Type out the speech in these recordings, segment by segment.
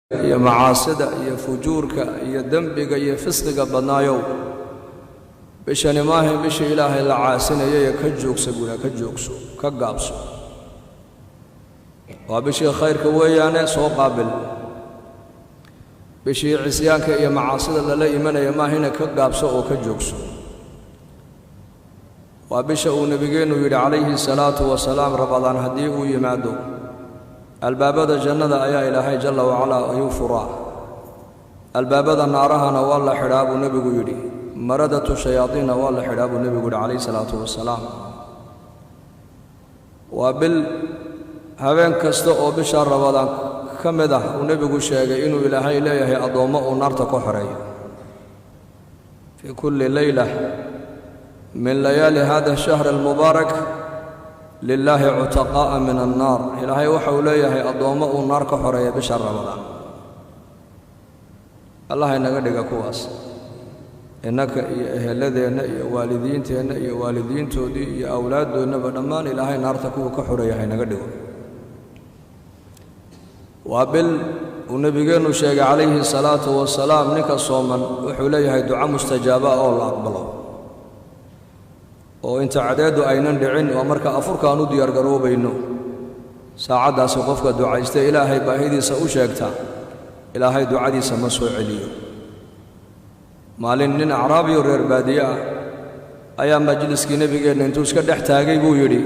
Iyo macaasida iyo fujuurka iyo dembiga iyo fisqiga badnaayow, bishani maahayn bishii Ilaahay la caasinayay, ka joogsa guda, ka joogso, ka gaabso. Waa bishii khayrka weeyaane, soo qaabil. Bishii cisyaanka iyo macaasida lala imanaya maahina, ka gaabso oo ka joogso. Waa bisha uu nebigeennu yidhi calayhi salaatu wasalaam, Rabadaan haddii uu yimaado albaabada jannada ayaa Ilaahay jalla wacalaa ayuu furaa, albaabada naarahana waa la xidhaa buu nebigu yidhi, maradatu shayaadiinna waa la xidhaa buu nebigu yidhi calayhi salaatu wasalaam. Waa bil habeen kasta oo bisha Rabadaan ka mid ah uu nebigu sheegay inuu Ilaahay leeyahay addoommo uu naarta ka xoreeyo. Fii kulli leyla min layaali hada shahr almubaarak lilaahi cutaqaa'a min annaar, Ilaahay waxa uu leeyahay addoommo uu naar ka xoreeya bisha Rabadaan. Allah inaga dhiga kuwaas, innaka iyo eheladeenna iyo waalidiinteenna iyo waalidiintoodii iyo awlaaddoonnaba dhammaan Ilaahay naarta kuwa ka xoreeya haynaga dhigo. Waa bil uu nebigeennu sheegay calayhi salaatu wasalaam, ninka sooman wuxuu leeyahay duco mustajaaba oo la aqbalo, oo inta cadeeddu aynan dhicin, waa marka afurkaan u diyaargaroobayno, saacaddaasi qofka ducaysta Ilaahay baahidiisa u sheegta, Ilaahay ducadiisa ma soo celiyo. Maalin nin acraabiyo reer baadiye ah ayaa majliskii nebigeenna intuu iska dhex taagay buu yidhi: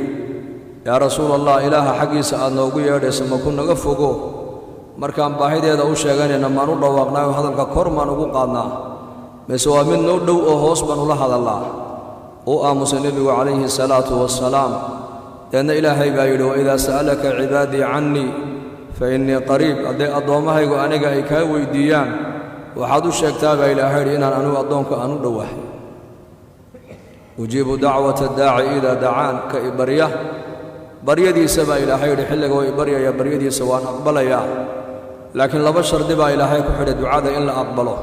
Yaa Rasuul Allah, Ilaaha xaggiisa aad noogu yeedhayso ma ku naga fogo? Markaan baahideeda u sheeganayna maan u dhawaaqnaa oo hadalka kor maan ugu qaadnaa, mise waa mid noo dhow oo hoos baan ula hadallaa? Uu aamusay nebigu calayhi salaatu wasalaam. Deedna Ilaahay baa yidhi: Waidaa sa'alaka cibaadii cannii fa innii qariib. Hadday addoommahaygu aniga ay kaa weyddiiyaan, waxaad u sheegtaa baa Ilaahay yidhi inaan anigu addoonka aan u dhowahay. Ujiibu dacwata daaci idaa dacaan, ka i barya baryadiisa baa Ilaahay yidhi xilliga oo i baryaya baryadiisa waan aqbalayaa. Laakiin laba shardi baa Ilaahay ku xidhay ducada in la aqbalo: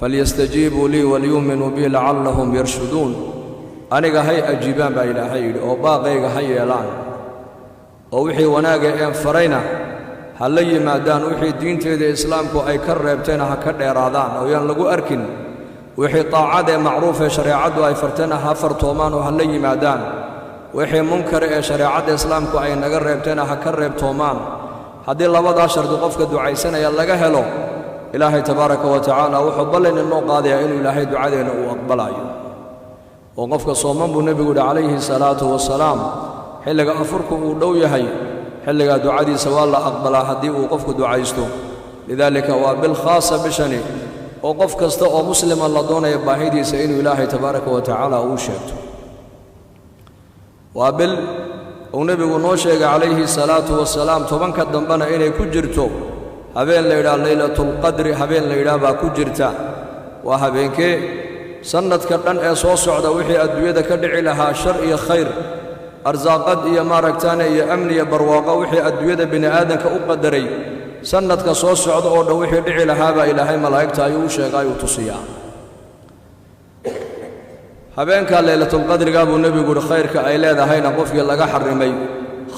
falyastajiibuu lii waliyuuminuu bii lacallahum yarshuduun. Aniga hay ajiibaan baa Ilaahay yidhi, oo baaqayga ha yeelaan, oo wixii wanaagga een farayna ha la yimaadaan, wixii diinteeda islaamku ay ka reebtayna ha ka dheeraadaan oo yaan lagu arkin, wixii taacad ee macruuf ee shareecaddu ay fartayna ha fartoomaan oo ha la yimaadaan, wixii munkar ee shareecadda islaamku ay naga reebtayna ha ka reebtoomaan. Haddii labadaa shardi qofka ducaysanaya laga helo, Ilaahay tabaaraka wa tacaala wuxuu ballan inoo qaadayaa inuu Ilaahay ducadeenna uu aqbalayo. Oo qofka sooman buu nebigu yidhi calayhi salaatu wasalaam, xilliga afurku uu dhow yahay, xilligaa ducadiisa waa la aqbalaa haddii uu qofku ducaysto. Lidaalika waa bil khaasa bishani, oo qof kasta oo muslima la doonaya baahidiisa inuu Ilaahay tabaaraka wa tacaala uu sheegto. Waa bil uu nebigu noo sheegay calayhi salaatu wasalaam tobanka dambena inay ku jirto habeen la yidhaha Laylatulqadri, habeen la yidhaah baa ku jirta. Waa habeenkee? Sannadka dhan ee soo socda wixii adduunyada ka dhici lahaa, shar iyo khayr, arsaaqad iyo maaragtaane iyo amni iyo barwaaqo, wixii adduunyada bini aadanka u qadaray sannadka soo socda oo dhan wixii dhici lahaabaa Ilaahay malaa'igta ayuu u sheegaa, ayuu tusiyaa. Habeenka Laylatulqadrigaa buu nebigu yidhi khayrka ay leedahayna qofkii laga xarrimay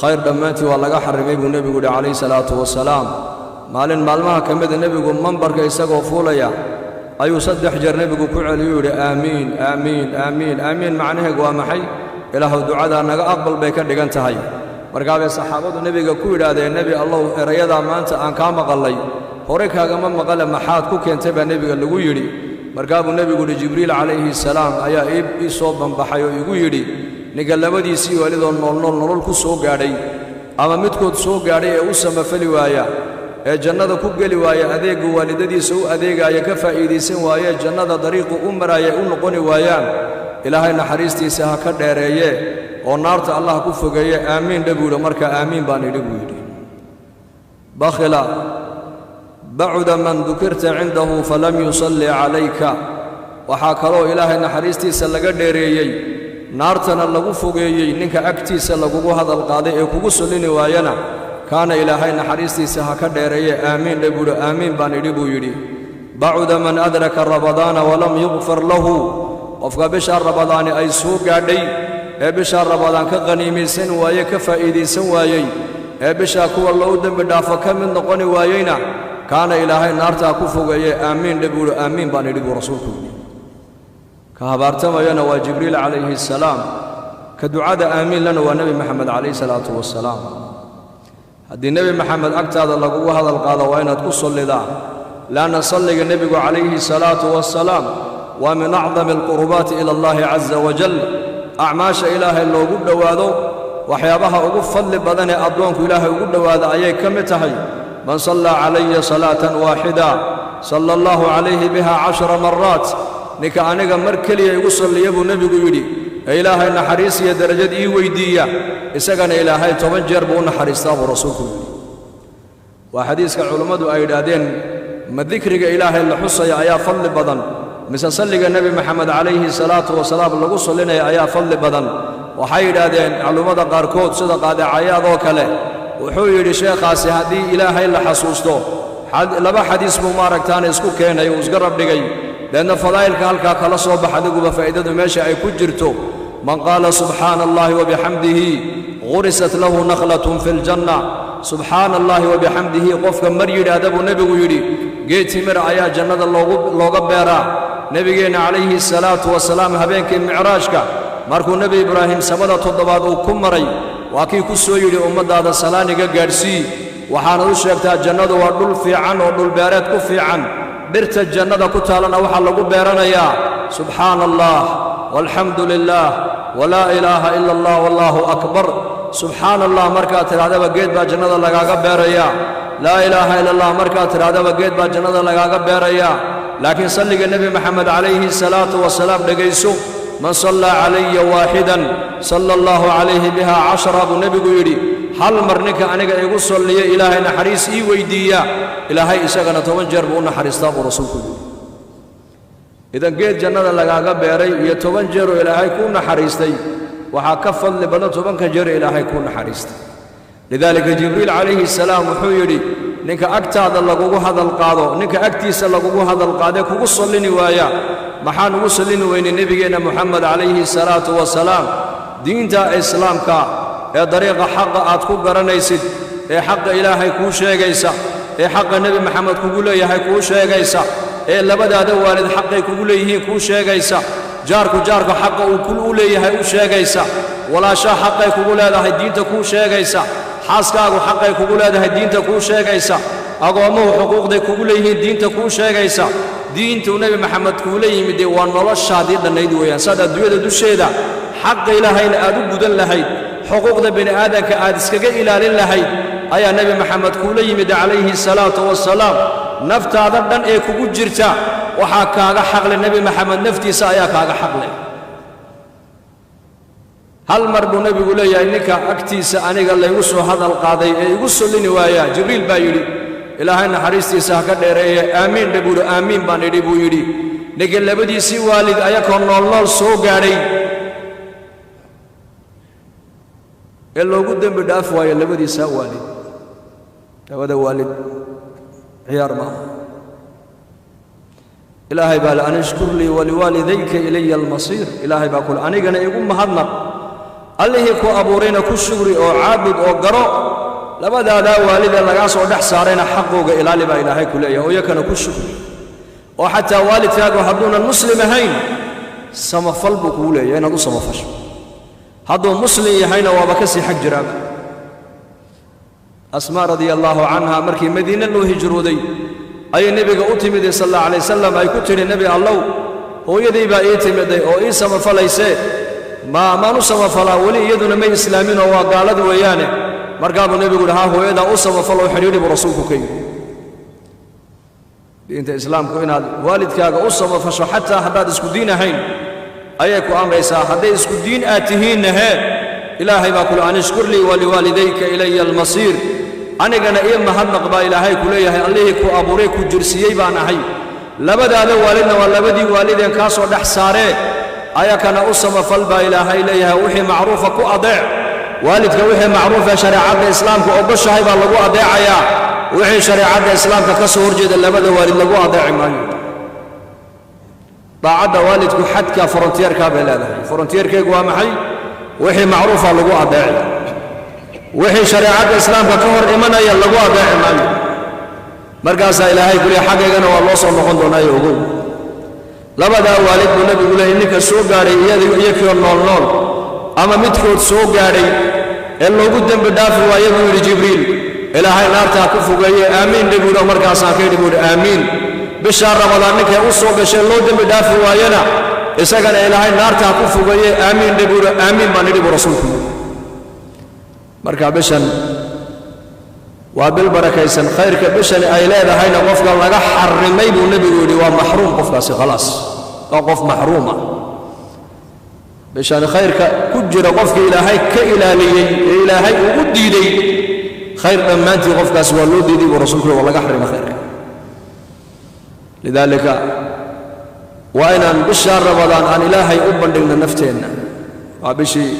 khayr dhammaantii waa laga xarrimay buu nebigu yidhi calayhi salaatu wasalaam. Maalin maalmaha ka mida nebigu mambarka isagoo fuulaya ayuu 3 jeer nebigu ku celiyuu yidhi: Aamiin, aamiin, aamiin, aamiin. Macnaheegu waa maxay? Ilaahuw ducadaa naga aqbal bay ka dhigan tahay. Markaa bay saxaabadu nebiga ku yidhaahdeen: Nebi Allow, erayadaa maanta aan kaa maqallay hore kaagama maqale, maxaad ku keentay? Baa nebiga lagu yidhi. Markaa buu nebigu yidhi: Jibriil calayhi salaam ayaa ii soo bambaxay oo igu yidhi, ninka labadiisii waalidoo noolnool nolol ku soo gaadhay ama midkood soo gaadhay ee u samafali waaya, ee jannada ku geli waaya, adeeggu waalidadiisa u adeegaaya ka faa'iidaysan waayee, jannada dariiqu u maraaya u noqoni waayaan, Ilaahay naxariistiisa ha ka dheereeye oo naarta Allah ku fogeeye, aamiin dhe buu yidhi. Marka aamiin baan idhi buu yidhi. Bakhila bacuda man dukirta cindahu falam yusalli calayka. Waxaa kaloo Ilaahay naxariistiisa laga dheereeyey, naartana lagu fogeeyey, ninka agtiisa lagugu hadal qaaday ee kugu sollini waayana, kaana Ilaahay naxariistiisa ha ka dheereeye, aamiin dhe buu yidhi. Aamiin baan idhi buu yidhi. Bacuda man adraka ramadaana walam yukfar lahu. Qofka bisha Ramadaani ay soo gaadhay ee bishaa Ramadaan ka qhaniimaysan waaye, ka faa'iidaysan waayey, ee bishaa kuwa loo dembi dhaafo ka mid noqoni waayeyna, Kaana Ilaahay naartaa ku fogeeye, aamiin dhe buu yidhi. Aamiin baan idhi buu rasuulku yidhi. Ka habaartamayana waa Jibriil calayhi assalaam, ka ducada aamiin lana waa Nebi Maxamed calayhi salaatu wasalaam. Haddii Nebi Maxamed agtaada lagugu hadal qaado, waa inaad ku sallidaa, leanna salliga nebigu calayhi salaatu wasalaam waa min acdami alqurubaati ila allahi casa wajal. Acmaasha Ilaahay loogu dhowaado waxyaabaha ugu fadli badan ee addoonku Ilaahay ugu dhowaada ayay ka mid tahay. Man sallaa calaya salaatan waaxida sala allahu calayhi biha 10 maraat. Ninka aniga mar keliya igu salliya buu nebigu yidhi, ee Ilaahay naxariis iyo darajad ii weyddiiya, isagana Ilaahay 10 jeer buu u naxariistaa buu rasuulku yidhi. Waa xadiiska culummadu ay yidhaahdeen, ma dikriga Ilaahay la xusaya ayaa fadli badan mise salliga Nebi Maxamed calayhi salaatu wasalaam lagu sallinaya ayaa fadli badan? Waxay yidhaahdeen culummada qaarkood, sida Qaadi Cayaad oo kale, wuxuu yidhi sheekhaasi, haddii Ilaahay la xasuusto, laba xadiis buu maaragtaana isku keenay, uu isgarab dhigay, deedna fadaa'ilka halkaa kala soo bax adiguba faa'iidadu meesha ay ku jirto. Man qaala subxaana allahi wabixamdihi gurisat lahu nakhlatun fi ljanna. Subxaana allahi wabixamdihi qofka mar yidhaahda buu nebigu yidhi, geed timira ayaa jannada looga beeraa. Nebigeenna calayhi salaatu wasalaam habeenkii micraajka, markuu Nebi Ibraahim samada toddobaad uu ku maray, waa kii ku soo yidhi, ummaddaada salaaniga gaadhsii, waxaanad u sheegtaa jannadu waa dhul fiican oo dhulbeereed ku fiican, dhirta jannada ku taalana waxaa lagu beeranayaa subxaana allah walxamdu lilaah walaa ilaaha ila allah wallaahu akbar. Subxaana allah markaad tidhahdaba geed baa jannada lagaaga beerayaa, laa ilaaha ila allah markaad tidhahdaba geed baa jannada lagaaga beerayaa. Laakiin salliga Nebi Maxamed calayhi salaatu wasalaam dhegayso, man sallaa calaya waaxidan sala allahu calayhi biha 10 buu nebigu yidhi. Hal mar ninka aniga igu salliya, Ilaahay naxariis ii weyddiiya, Ilaahay isagana 10 jeer buu u naxariistaa buu rasuulku yidhi. Idan geed jannada lagaaga beeray iyo 10 jeeroo Ilaahay kuu naxariistay, waxaa ka fadli badan 10-ka jeer Ilaahay kuu naxariistay. Lidaalika Jibriil calayhi salaam wuxuu yidhi, ninka agtaada lagugu hadal qaado, ninka agtiisa lagugu hadal qaadee kugu sallini waaya, maxaan ugu sallini weynay nebigeenna Moxamed calayhi salaatu wasalaam? Diinta islaamka ee dariiqa xaqa aad ku garanaysid, ee xaqa Ilaahay kuu sheegaysa, ee xaqa Nebi Maxamed kugu leeyahay kuu sheegaysa, ee labadaada waalid xaqay kugu leeyihiin kuu sheegaysa, jaarku jaarku xaqa uu u leeyahay u sheegaysa, walaashaa xaqay kugu leedahay diinta kuu sheegaysa, xaaskaagu xaqay kugu leedahay diinta kuu sheegaysa, agoommuhu xuquuqday kugu leeyihiin diinta kuu sheegaysa, diintuu Nebi Maxamed kuula yimid dee waa noloshaadii dhannayd weeyaan. Saad adduunyada dusheeda xaqa Ilaahayna aad u gudan lahayd, xuquuqda bini aadanka aad iskaga ilaalin lahayd, ayaa Nebi Maxamed kuula yimid calayhi salaatu wasalaam. Naftaada dhan ee kugu jirta waxaa kaaga xaqle Nebi Maxamed naftiisa ayaa kaaga xaqle. Hal mar buu nebigu leeyahay, ninka agtiisa aniga laygu soo hadal qaaday ee igu sollini waayaa, Jibriil baa yidhi, Ilaahay naxariistiisa ha ka dheereeye, aamiin dhe buu yidhi. Aamiin baan idhi buu yidhi. Ninka labadiisii waalid ayakoo noolnool soo gaadhay ee loogu dembi dhaaf waayo labadiisaa waalid, labada waalid ciyaar maaha. Ilaahay baa le, an ishkur lii waliwaalidayka ilaya almasiir. Ilaahay baa kule, anigana igu mahadnaq, allihii ku abuurayna ku shugri oo caabud oo garo, labadaadaa waalidee lagaa soo dhex saarayna xaqooga ilaali baa Ilaahay ku leeyahay, oo iyakana ku shugri. Oo xataa waalidkaagu hadduunan muslim ahayn samafal buu kugu leeyahay inaad u samafasho, hadduu muslim yahayna waaba ka sii xag jiraaba. Asmaa radia allaahu canha markii Madiine loo hijrooday ayay nebiga u timiday sal alla alay wasalam, ay ku tidhi, Nebi Allow, hooyaday baa ii timiday oo ii samafalaysee, ma maan u samafalaa? Weli iyaduna may islaaminoo waa gaalad weeyaane. Markaa buu nebigu yidhi, haa, hooyadaa u samafal oo xidhiidhi buu rasuulku ka yidhi. Diinta islaamku inaad waalidkaaga u samafasho xataa haddaad isku diin ahayn ayay ku amraysaa. Hadday isku diin aad tihiinna hee, Ilaahay baa kule, an ishkur lii waliwaalidayka ilaya almasiir. Anigana ii mahadnaq baa Ilaahay ku leeyahay, allihii ku abuuray ku jirsiiyey baan ahay, labadaada waalidna waa labadii waalideen kaa soo dhex saaree, ayakana u samafal baa Ilaahay leeyahay. Wixii macruufa ku adeec waalidka, wixii macruufee shareecadda islaamka ogoshahay baa lagu adeecayaa, wixii shareecadda islaamka ka soo horjeeda labada waalid lagu adeeci maayo. Daacadda waalidku xadka frontiyeerkaa bay leedahay. Frontiyeerkaygu waa maxay? Wixii macruufa lagu adeeci, wixii shareecadda islaamka ka hor imanaya lagu adeeci maayo. Markaasaa Ilaahay ku leey xaggaygana waa loo soo noqon doonaa iyo ogow. Labadaa waalid buu nebigu leeyay ninka soo gaadhay iyakio nool nool ama midkood soo gaadhay ee loogu dembi dhaafi waaye buu yidhi Jibriil, Ilaahay naartaa ku fogeeye aamiin dhe buu yidhi. Markaasaan ka yidhi buu yidhi aamiin. Bishaa Ramadaan ninkay u soo gashee loo dembi dhaafi waayena isagana Ilaahay naartaa ku fogeeye aamiin dhe buu yidhi. Aamiin baan nidhi buu rasuulku yidhi. Marka bishan waa bil barakaysan, khayrka bishani ay leedahayna qofka laga xarrimay buu nebigu yidhi waa maxruum qofkaasi, khalaas waa qof maxruuma. Bishani khayrka ku jira qofkii Ilaahay ka ilaaliyey ee Ilaahay uu u diiday khayr dhammaantii qofkaasi waa loo diiday buu rasuulku yidhi, waa laga xarrimay khayrka. Lidaalika waa inaan bishaa Ramadaan aan Ilaahay u bandhigno nafteenna. Waa bishii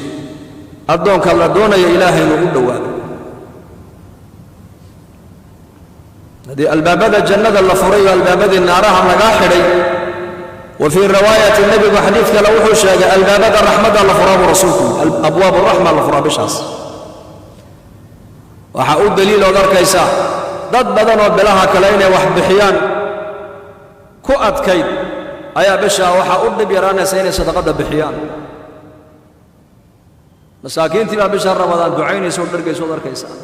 addoonka la doonaya Ilaahay inuu u dhowaado. Haddii albaabada jannada la furay oo albaabadii naaraha lagaa xidhay, wa fii riwaayati nebigu xadiid kale wuxuu sheegay albaabada raxmadda la furaa buu rasuulku yidhi, abwaabu raxma la furaa bishaas. Waxaa u daliilood arkaysaa dad badan oo bilaha kale inay wax bixiyaan ku adkayd ayaa bishaa waxaa u dhib yaraanaysa inay sadaqadda bixiyaan. Masaakiintii baa bisha Ramadaan ducaynaysa oo dhargaysa ood arkaysaa.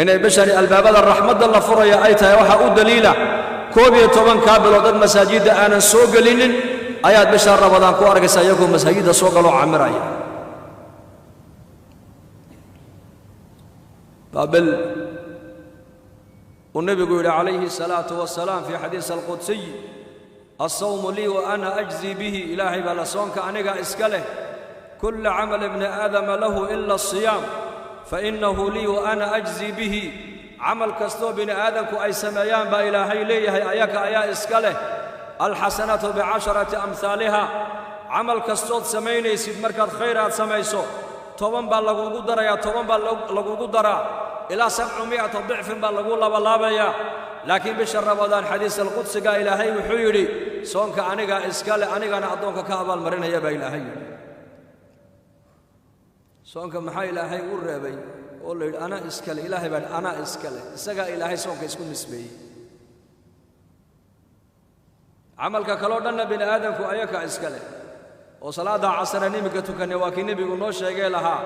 Inay bishani albaabada raxmadda la furaya ay tahay waxaa u daliila 11-kaa bilood dad masaajidda aanan soo gelinin ayaad bisha Ramadaan ku arkaysaa iyagoo masaajidda soo galoo camiraya. Waa bil uu nebigu yidhi calayhi salaatu wasalaam fii xadiis alqudsiy: alsawmu lii wa ana ajzii bihi. Ilaahay baa la soonka aniga iska leh. Kula camal ibni aadama lahu ila asiyaam fainahu lii wa ana ajzii bihi. Camal kastoo bini aadamku ay sameeyaan baa Ilaahay leeyahay, ayaka ayaa iska leh. Alxasanatu bicasharati amhaaliha. Camal kastood samaynaysid markaad khayr aad samayso 10 baa lagugu darayaa, 10 baa lagugu daraa, ilaa 700 dicfin baa lagu labalaabayaa. Laakiin bisha Ramadaan xadiis alqudsiga Ilaahay wuxuu yidhi soonka anigaa iska leh, anigana addoonka ka abaalmarinaya baa Ilaahay yidhi. Soonka maxaa Ilaahay u reebay oo la yidhi anaa iskale? Ilaahay baa anaa iskale, isagaa Ilaahay soonka isku nisbeeyey. Camalka kaloo dhanna bini aadamku ayakaa iska leh. Oo salaadda casareen iminka tukanay waa kii nebigu noo sheegee lahaa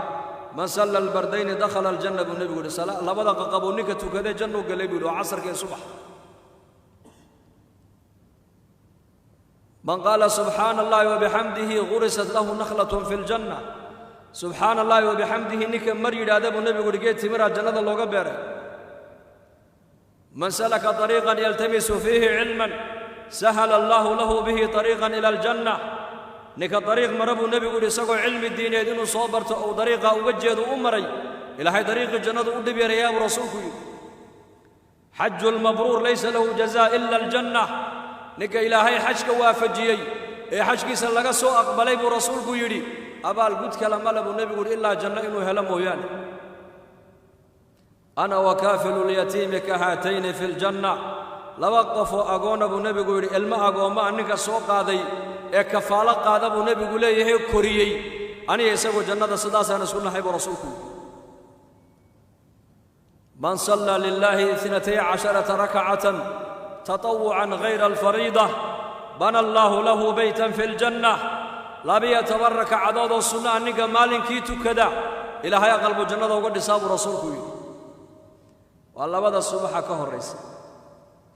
man salla albardayni dakhala aljanna buu nebigu yidhi. Labada qaqabuu ninka tukadee jannuu galay buu yidhi, oo casarka iyo subax. Man qaala subxaana allahi wabixamdihi gurisat lahu nakhlatun fi ljanna. Subxaana allahi wabixamdihi ninka mar yidhaahda buu nebigu yidhi geed timiraa jannada looga beeray. Man salaka طariiqan yaltamisu fiihi cilman sahala allahu lahu bihi طariiqan ila aljanna. Ninka dariiq mara buu nebigu yidhi isagoo cilmi diineed inuu soo barto ou dariiqa uga jeedo u maray, Ilaahay dariiqii jannadu u dhib yarayaa buu rasuulku yidhi. Xaju lmabruur laysa lahu jazaa ila aljanna. Ninka Ilaahay xajka waafajiyey ee xajkiisa laga soo aqbalay buu rasuulku yidhi abaal gud kale male buu nebigu yidhi ilaa janno inuu helo mooyaane. Ana wakaafilu lyatiimi ka haatayni fi ljanna. Laba qof oo agoonna buu nebigu yidhi ilmo agoommaa ninka soo qaaday ee kafaalo qaada buu nebigu leeyahay koriyey, aniga isagoo jannada sidaasaan isku nahay buu rasuulku yidhi. Man sallaa lilaahi 12 rakcatan tatawucan hayra alfariida bana allaahu lahu beytan fi ljanna. 12 rakacadood oo sunnaha ninka maalinkii tukada Ilaahay aqal buu jannada uga dhisaa buu rasuulku yidhi. Waa labada subaxa ka horraysa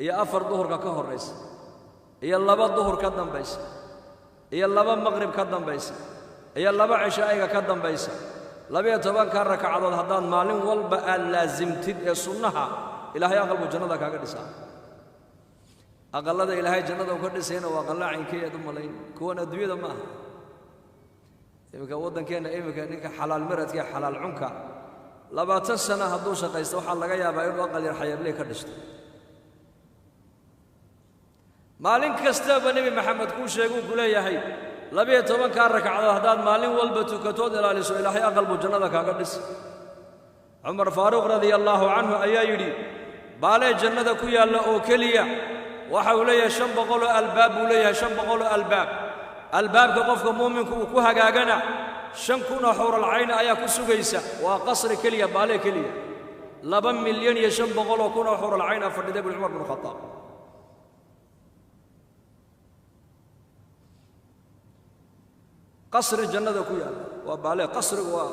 iyo 4 duhurka ka horraysa iyo 2 duhur ka dambaysa iyo 2 maqrib ka dambaysa iyo 2 cishaa'iga ka dambaysa. 12-ka rakacadood haddaad maalin walba aad laasimtid ee sunnaha, Ilaahay aqal buu jannada kaaga dhisaa. Aqallada Ilaahay jannada uu ka dhisayna waa aqalla caynkey aad u malayn, kuwan adduunyada ma aha. Iminka waddankeenna iminka ninka xalaal miradka ee xalaal cunka 20 sano hadduu shaqaysto waxaa laga yaabaa inuu aqal yar xayabley ka dhisto. Maalin kastaba Nebi Maxamed kuu sheeguu ku leeyahay 12-kaa ragcadood haddaad maalin walba tukatood ilaaliso Ilaahay aqal buu jannada kaaga dhisi. Cumar Faaruuq radia allaahu canhu ayaa yidhi baalee jannada ku yaalla oo keliya waxa uu leeyahay 500 oo albaab buu leeyahay, 500 oo albaab. Albaabka qofka muuminku uu ku hagaagana 5000 oo xuuralcayn ayaa ku sugaysa. Waa qasri keliya, baalee keliya. 2,500,000 oo xuural cayna fadhiday buu Cumar bin Khataab. Qasri jannada ku yaal waa baale, qasrigu waa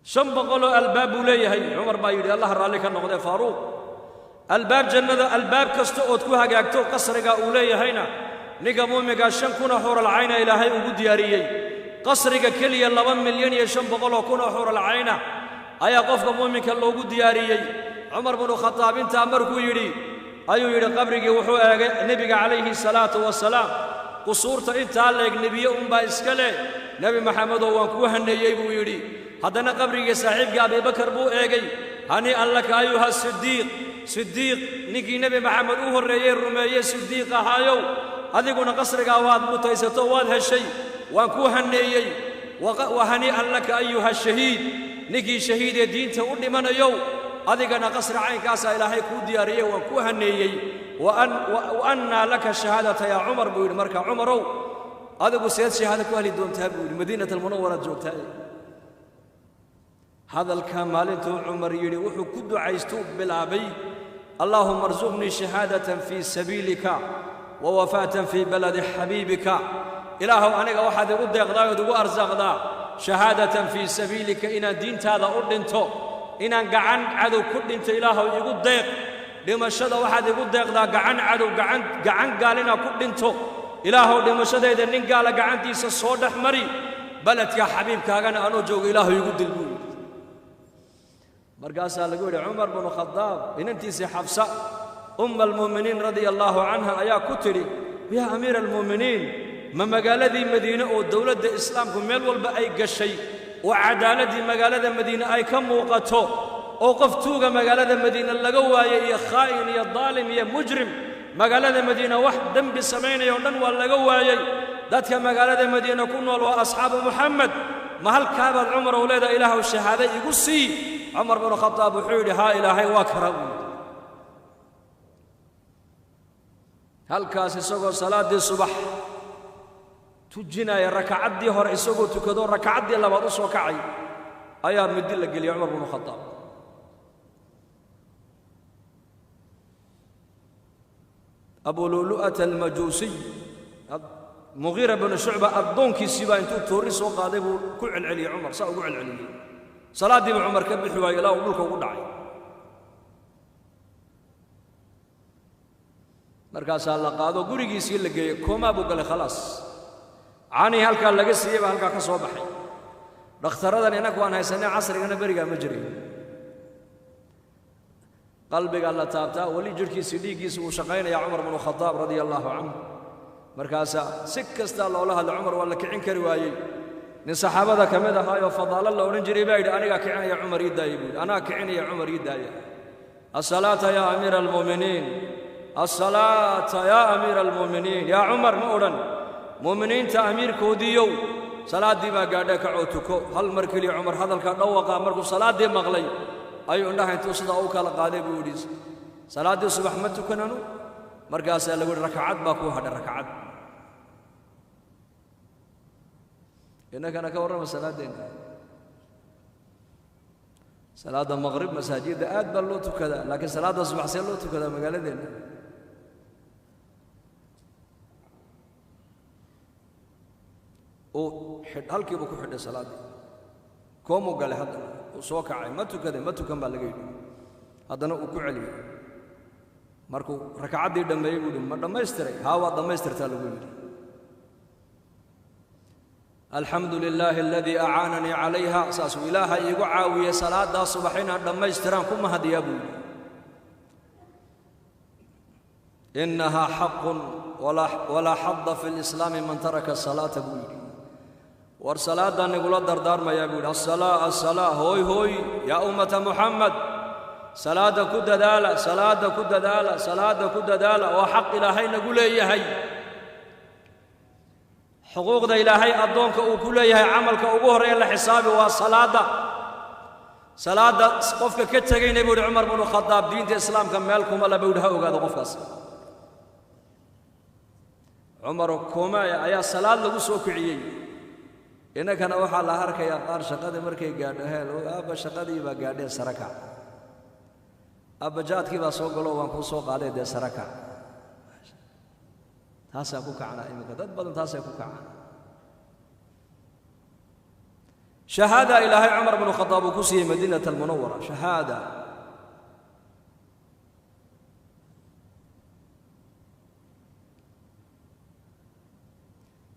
500 oo albaab buu leeyahay. Cumar baa yidhi, Allah raalli ka noqdee, Faaruuq, albaab jannada, albaab kasta ood ku hagaagto qasriga uu leeyahayna ninka muuminkaa 5,000 oo xuural cayna Ilaahay ugu diyaariyey. Qasriga keliya 2,500,000 oo xuural cayna ayaa qofka muuminka loogu diyaariyey. Cumar binu Khataab intaa markuu yidhi ayuu yidhi qabrigii wuxuu eegay nebiga calayhi salaatu wasalaam, qusuurta intaa leeg nebiye unbaa iska leh, Nebi Maxamedoo waan kuu haneeyey buu yidhi. Haddana qabrigii saaxiibkii Abibakar buu eegay, hanii'an laka ayuha sidiiq, sidiiq ninkii Nebi Maxamed u horreeyey rumeeye sidiiq ahaayow, adiguna qasrigaa waad mutaysato, waad heshay, waan kuu haneeyey. Wa hanii'an laka ayuha shahiid, ninkii shahiidee diinta u dhimanayow, adigana qasri caynkaasaa Ilaahay kuu diyaariyey, waan kuu haneeyey. Wa annaa laka shahaadata yaa Cumar buu yidhi. Marka Cumarow, adigu seed shahaado ku heli doontaa buu yidhi, Madiinat almunawaraad joogtaa. Hadalkaa maalintuu Cumar yidhi wuxuu ku ducaystuu bilaabay, allaahuma arsuqnii shahaadatan fii sabiilika wa wafaatan fii baladi xabiibika. Ilaahow aniga waxaad igu deeqdaa ood igu arsaaqdaa shahaadatan fii sabiilika, inaan diintaada u dhinto, inaan gacan cadow ku dhinto Ilaahow igu deeq. Dhimashada waxaad igu deeqdaa gacan cadow, gacan gaal inaan ku dhinto. Ilaahow dhimashadayda nin gaala gacantiisa soo dhex mari, baledka xabiibkaagana anoo joogo Ilaahow igu dil buu yidhi. Markaasaa lagu yidhi Cumar binu Khadaab inantiisii Xafsa umma almu'miniin radia allaahu canha ayaa ku tidhi, yaa amiira almu'miniin, ma magaaladii Madiine oo dowladda islaamku meel walba ay gashay oo cadaaladdii magaalada Madiine ay ka muuqato oo qof tuuga magaalada Madiine laga waayey iyo khaa'in iyo daalim iyo mujrim, magaalada Madiine wax dembi samaynaya oo dhan waa laga waayey, dadka magaalada Madiine ku nool waa asxaabu Muxamed, ma halkaabaad Cumar ow leedahay Ilaahow shahaado igu sii? Cumar binu Khataab wuxuu yidhi, haa, Ilaahay waa kara buu yidhi. Halkaas isagoo salaaddii subax tujinaya, rakacaddii hore isagoo tukado rakacaddii labaad u soo kacay ayaa midi la geliyey Cumar binu Khataab. Abu Lu'lu'ata almajuusiy, Mugiira binu Shucba addoonkiisii baa intuu toorri soo qaaday buu ku celceliyey Cumar, saa ugu celceliyey, salaaddiiba Cumar ka bixi waayo ilaa uu dhulka ugu dhacay. Markaasaa la qaado gurigiisii la geeyey, koomaa buu galay, khalaas, canii halkaa laga siiyey baa halkaa ka soo baxay. Dhakhtaradan innagu aan haysanay casrigana berigaa ma jirin. Qalbigaa la taabtaa, weli jidhkiisii dhiiggiisa wuu shaqaynayaa Cumar binu Khadaab radia allaahu canhu. Markaasaa si kastaa loola hadlay Cumar waa la kicin kari waayey. Nin saxaabada ka mid ahaayoo fadaalo la odhan jiray baa yidhi, anigaa kicinaya Cumar ii daaya buu yidhi, anaa kicinaya Cumar ii daaya. Asalaata yaa amiira almu'miniin, asalaata yaa amiira almu'miniin, yaa Cumar ma odhan, mu'miniinta amiirkoodiiyow salaaddii baa gaadhay kacoo tuko. Hal mar keliya Cumar hadalka dhawaqa markuu salaaddii maqlay ayuu indhaha intuu sidaa u kala qaaday buu yidhi, salaaddii subax ma tukananu? Markaasaa lagu yidhi, rakacad baa kuu hadhay, rakacad. Innakana ka warrama salaaddeenna. Salaadda maqrib masaajidda aad baa loo tukadaa, laakiin salaadda subax see loo tukadaa magaaladeenna? Uu halkiibuu ku xidhay salaaddii, koomuu galay, haddana uu soo kacay, ma tukaday? Ma tukan baa laga yidhi. Haddana uu ku celiyey. Markuu rakacaddii dhammeeyey buu yidhi, ma dhammaystiray? Haa, waad dhammaystirtaa lagu yidhi. Alxamdu lilaahi aladii acaananii calayha, saasuu Ilaaha iigu caawiyey salaaddaa subax inaan dhammaystiraan ku mahadiyaa buu yidhi. Innahaa xaqun walaa xadda fi lislaami man taraka salaata buu yidhi. War salaaddaan nigula dardaarmayaa buu yidhi. Asalaa, asalaa, hooy hooy, yaa ummata Muxamed, salaadda ku dadaala, salaadda ku dadaala, salaadda ku dadaala, waa xaq Ilaahay nagu leeyahay. Xuquuqda Ilaahay addoonka uu ku leeyahay camalka ugu horreeya la xisaabi waa salaadda. Salaadda qofka ka tegayna buu yidhi Cumar binu Khadaab, diinta islaamka meel kuma la buu yidhi, ha ogaado qofkaas. Cumar koomaya ayaa salaad lagu soo kiciyey. Innakana waxaa la arkayaa qaar shaqadii markay gaadho heel aabba shaqadii baa gaadhee sarakac, aabba jaadkii baa soo galo waan kuu soo qaaday dee sarakac. Taasaa ku kacnaa iminka dad badan taasay ku kacaan. Shahaada ilaahay Cumar bnu Khadaab uu ku siiyey Madiinata Almunawara shahaada.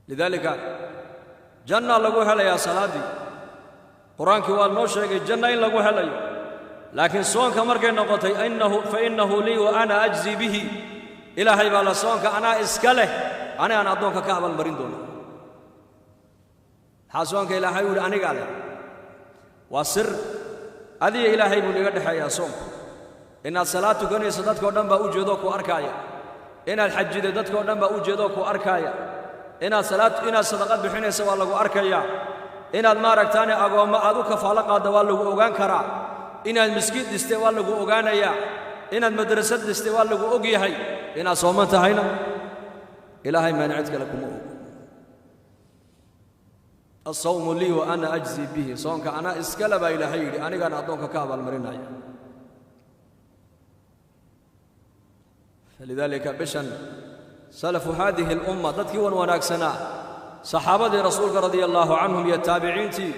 Lidaalika janna lagu helayaa salaaddii, qur-aankii waa noo sheegay janna in lagu helayo, laakiin soonka markay noqotay innahu fa innahu lii wa ana ajzi bihi, ilaahay baa la soonka anaa iska leh, anigaan addoonka ka abaalmarin doona. Maxaa soonka ilaahay u yidhi anigaa leh? Waa sir adiga ilaahay buu niga dhexeeyaa soonku. Inaad salaad tukanayso dadkao dhan baa u jeedoo ku arkaaya, inaad xajido dadkao dhan baa u jeedoo ku arkaaya, inaad salaad inaad sadaqad bixinayso waa lagu arkayaa, inaad maaragtaane agoommo aad u kafaalo qaadda waa lagu ogaan karaa, inaad miskiid dhistay waa lagu ogaanayaa, inaad madrasad dhistay waa lagu og yahay, inaad sooman tahayna ilaahay maana cid kale kuma og. Asawmu lii wa ana ajzi bihi, soonka anaa iskale baa ilaahay yidhi, anigaana addoonka ka abaalmarinaya. Falidaalika bishan salafu haadihi alumma dadkii wan wanaagsanaa saxaabadii rasuulka radia allaahu canhum iyo taabiciintii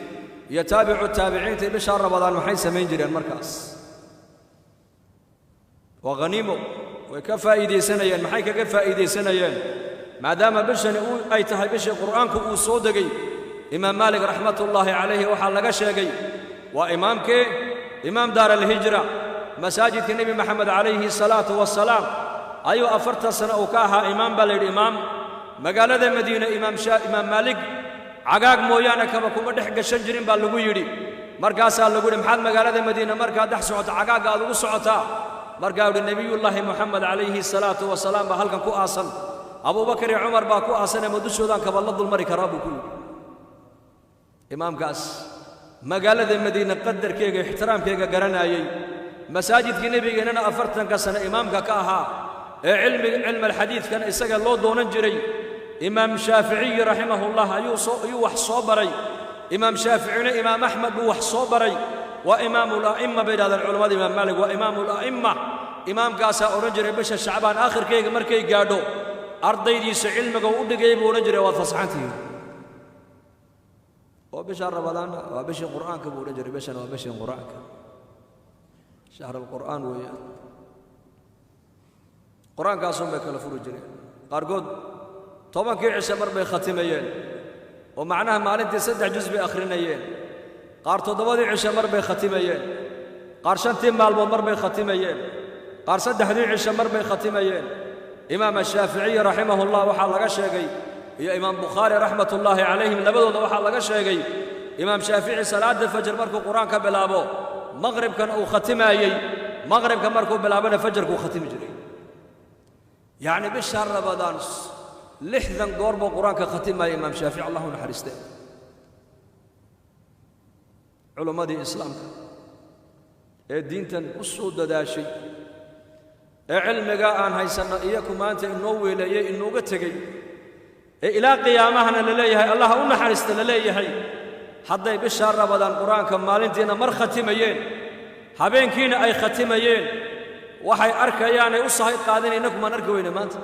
iyo taabicu taabiciintii bishaa Ramadaan maxay samayn jireen markaas? Waa haniimo, way ka faa'iidaysanayeen. Maxay kaga faa'iidaysanayeen? Maadaama bishani ay tahay bishii qur'aanku uu soo degay. Imaam Maalik raxmatullaahi calayhi waxaa laga sheegay waa imaamkee, imaam daar alhijra, masaajidka Nebi Maxamed calayhi salaatu wasalaam ayuu 40 sano uu ka ahaa imaam baa la yidhi. Imaam magaalada Madiine imaam Maalik cagaag mooyaane kaba kuma dhex gashan jirin baa lagu yidhi. Markaasaa lagu yidhi maxaad magaalada Madiine markaad dhex socoto cagaagga aad ugu socotaa? Markaa yidhi nebiyullaahi Moxamed calayhi salaatu wasalaam baa halkan ku aasan, Abuubakar iyo Cumar baa ku aasanee ma dushoodaan kaba la dulmari karaa buu ku yidhi. Imaamkaas magaalada Madiine qadarkeega ixtiraamkeega garanaayey, masaajidkii nebigeennana 40ka sano imaamka ka ahaa ee cilmi alxadiidkana isaga loo doonan jiray, imaam Shaaficiyi raximahullah ayuu wax soo baray. Imaam Shaaficina imaam Axmed buu wax soo baray. Waa imaamula'imma bay yidhahdeen culammada, imaam Maalik waa imaamula'imma. Imaamkaasaa odhan jiray bisha Shacbaan aakhirkayga markay gaadho ardaydiisa cilmiga u dhigay buu odhan jiray waad fasaxantihiin. Oo bisha Ramadaanna waa bishii qur'aanka buu odhan jiray, bishan waa bishii qur'aanka, shahr alqur'aan weeyaan. Qur-aankaasun bay kala furi jireen. Qaarkood 10kii cishe mar bay khatimayeen oo macnaha maalintii 3 juz bay akhrinayeen. Qaar 7dii cishe mar bay khatimayeen, qaar 5tii maalmood mar bay khatimayeen, qaar 3dii cishe mar bay khatimayeen. Imaam Ashaaficiyi raximahullah waxaa laga sheegay iyo imaam Bukhaari raxmatullaahi calayhim labadooda waxaa laga sheegay imaam Shaafici salaadda fajr markuu qur-aanka bilaabo maqribkana uu khatimaayey, maqribka markuu bilaabona fajarkuu khatimi jiray. Yacni bisha Ramadaan 60 goor buu qur-aanka khatimaaya imaam Shaafici, allahu naxariiste. Culimmadii islaamka ee diintan u soo dadaashay ee cilmigaa aan haysanno iyaku maanta inoo weeleeyey inooga tegey ee ilaa qiyaamahana la leeyahay allaha u naxariista la leeyahay, hadday bishaa Ramadaan qur-aanka maalintiina mar khatimayeen habeenkiina ay khatimayeen, waxay arkayaanay u sahay qaadin, innakumaan arki weyne maanta.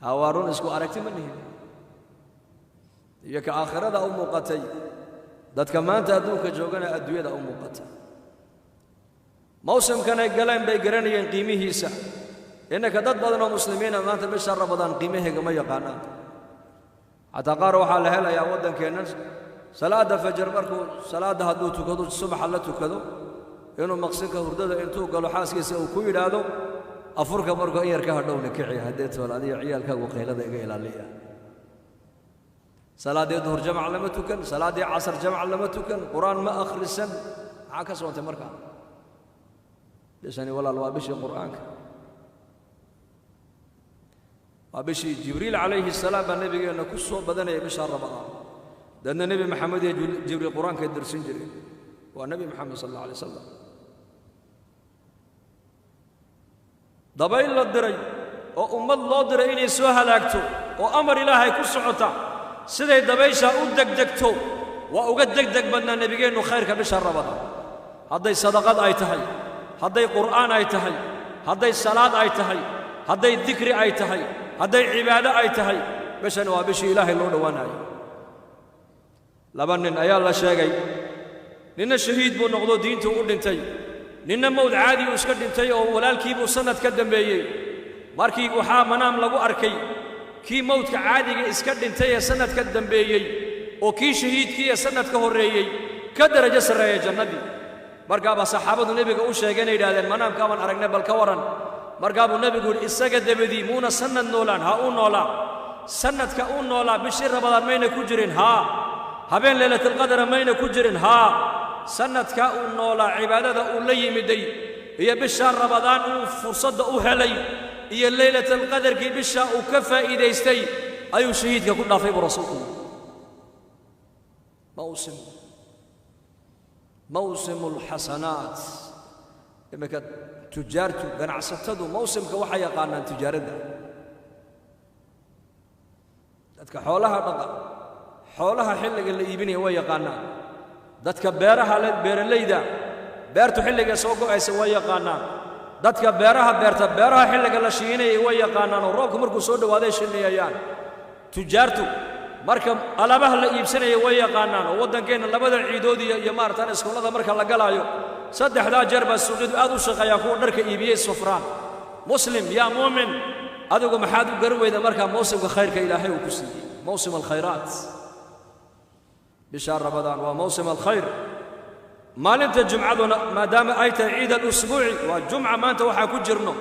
Haa waa run, isku aragti ma nihin. Iyo ka aakhirada u muuqatay dadka maanta adduunka joogana adduunyada u muuqata. Mawsimkanay galeen bay garanayeen qiimihiisa. Innaka dad badan oo muslimiina maanta bisha Ramadaan qiimaheega ma yaqaanaan. Xataa qaar waxaa la helayaa waddankeennan salaadda fajar markuu salaadda hadduu tukado subaxa la tukado inuu maqsinka hurdada intuu galo xaaskiisa uu ku yidhaahdo afurka markuu in yar ka hadhowna kici haddee tool adiga ciyaalkaagu qaylada iga ilaaliya. Salaaddii duhur jamac lama tukan, salaaddii casar jamac lama tukan, qur-aan ma akhrisan. Maxaa ka soontay markaa? Bishani walaal waa bishii qur'aanka, waa bishii Jibriil calayhi salaam baa nebigeenna ku soo badanayay bisha Ramadaan. Dadna Nebi Maxamed iyo Jibriil qur-aankay darsin jireen, waa Nebi Maxamed sal alla alay wasalam. Dabayl la diray oo ummad loo diray inay soo halaagto oo amar ilaahay ku socota Siday dabaysha u degdegto waa uga degdeg badnaa nebigeennu khayrka bisha Rabadaan. Hadday sadaqad ay tahay, hadday qur'aan ay tahay, hadday salaad ay tahay, hadday dikri ay tahay, hadday cibaado ay tahay, bishan waa bishii Ilaahay loo dhowaanayo. Laba nin ayaa la sheegay, ninna shahiid buu noqdo diintuu u dhintay, ninna mowd caadi uu iska dhintay oo walaalkiibuu sannad ka dambeeyey. Markii waxaa manaam lagu arkay kii mowdka caadiga iska dhintay ee sannad ka dambeeyey oo kii shahiidkii ee sannad ka horreeyey ka darajo sarreeya jannadii. Markaabaa saxaabadu nebiga u sheegeen ay yidhahdeen manaamkaa baan aragnay, bal ka warran. Markaa buu nebigu yidhi isaga dabadii muuna sannad noolaan, ha uu noolaa. Sannadka uu noolaa bishii Rabadaan mayna ku jirin, haa. Habeen Laylatalqadara mayna ku jirin, haa. Sannadka uu noolaa cibaadada uu la yimiday iyo bishaa Rabadaan uu fursadda u helay iyo Laylatalqadarkii bishaa uu ka faa'iidaystay ayuu shahiidka ku dhaafay buu rasuulku yidhi. Mawsim, mawsimu alxasanaat. Iminka tujaartu, ganacsatadu mawsimka waxay yaqaanaan tijaaradda. Dadka xoolaha dhaqa, xoolaha xilliga la iibinaya way yaqaanaan. Dadka beeraha le, beeralayda, beertu xilliga soo go'aysa way yaqaanaan. Dadka beeraha beerta, beeraha xilliga la shiinayay way yaqaanaan oo roobku markuu soo dhowaaday shiniyayaan. Tujaartu marka alaabaha la iibsanaya way yaqaanaan oo waddankeenna labada ciidood iyo maaratan iskuullada marka la galaayo saddexdaa jeer baa suuqyadu aad u shaqeeyaan, kuwa dharka iibiyey sufraan. Muslim yaa muumin, adigu maxaad u garan weyda markaa mawsimka khayrka Ilaahay uu ku siiyey? Mawsim alkhayraat, bishaa Rabadaan waa mawsim alkhayr. Maalinta jumcaduna maadaama ay tahay ciid alusbuuci, waa jumca maanta waxaa ku jirno,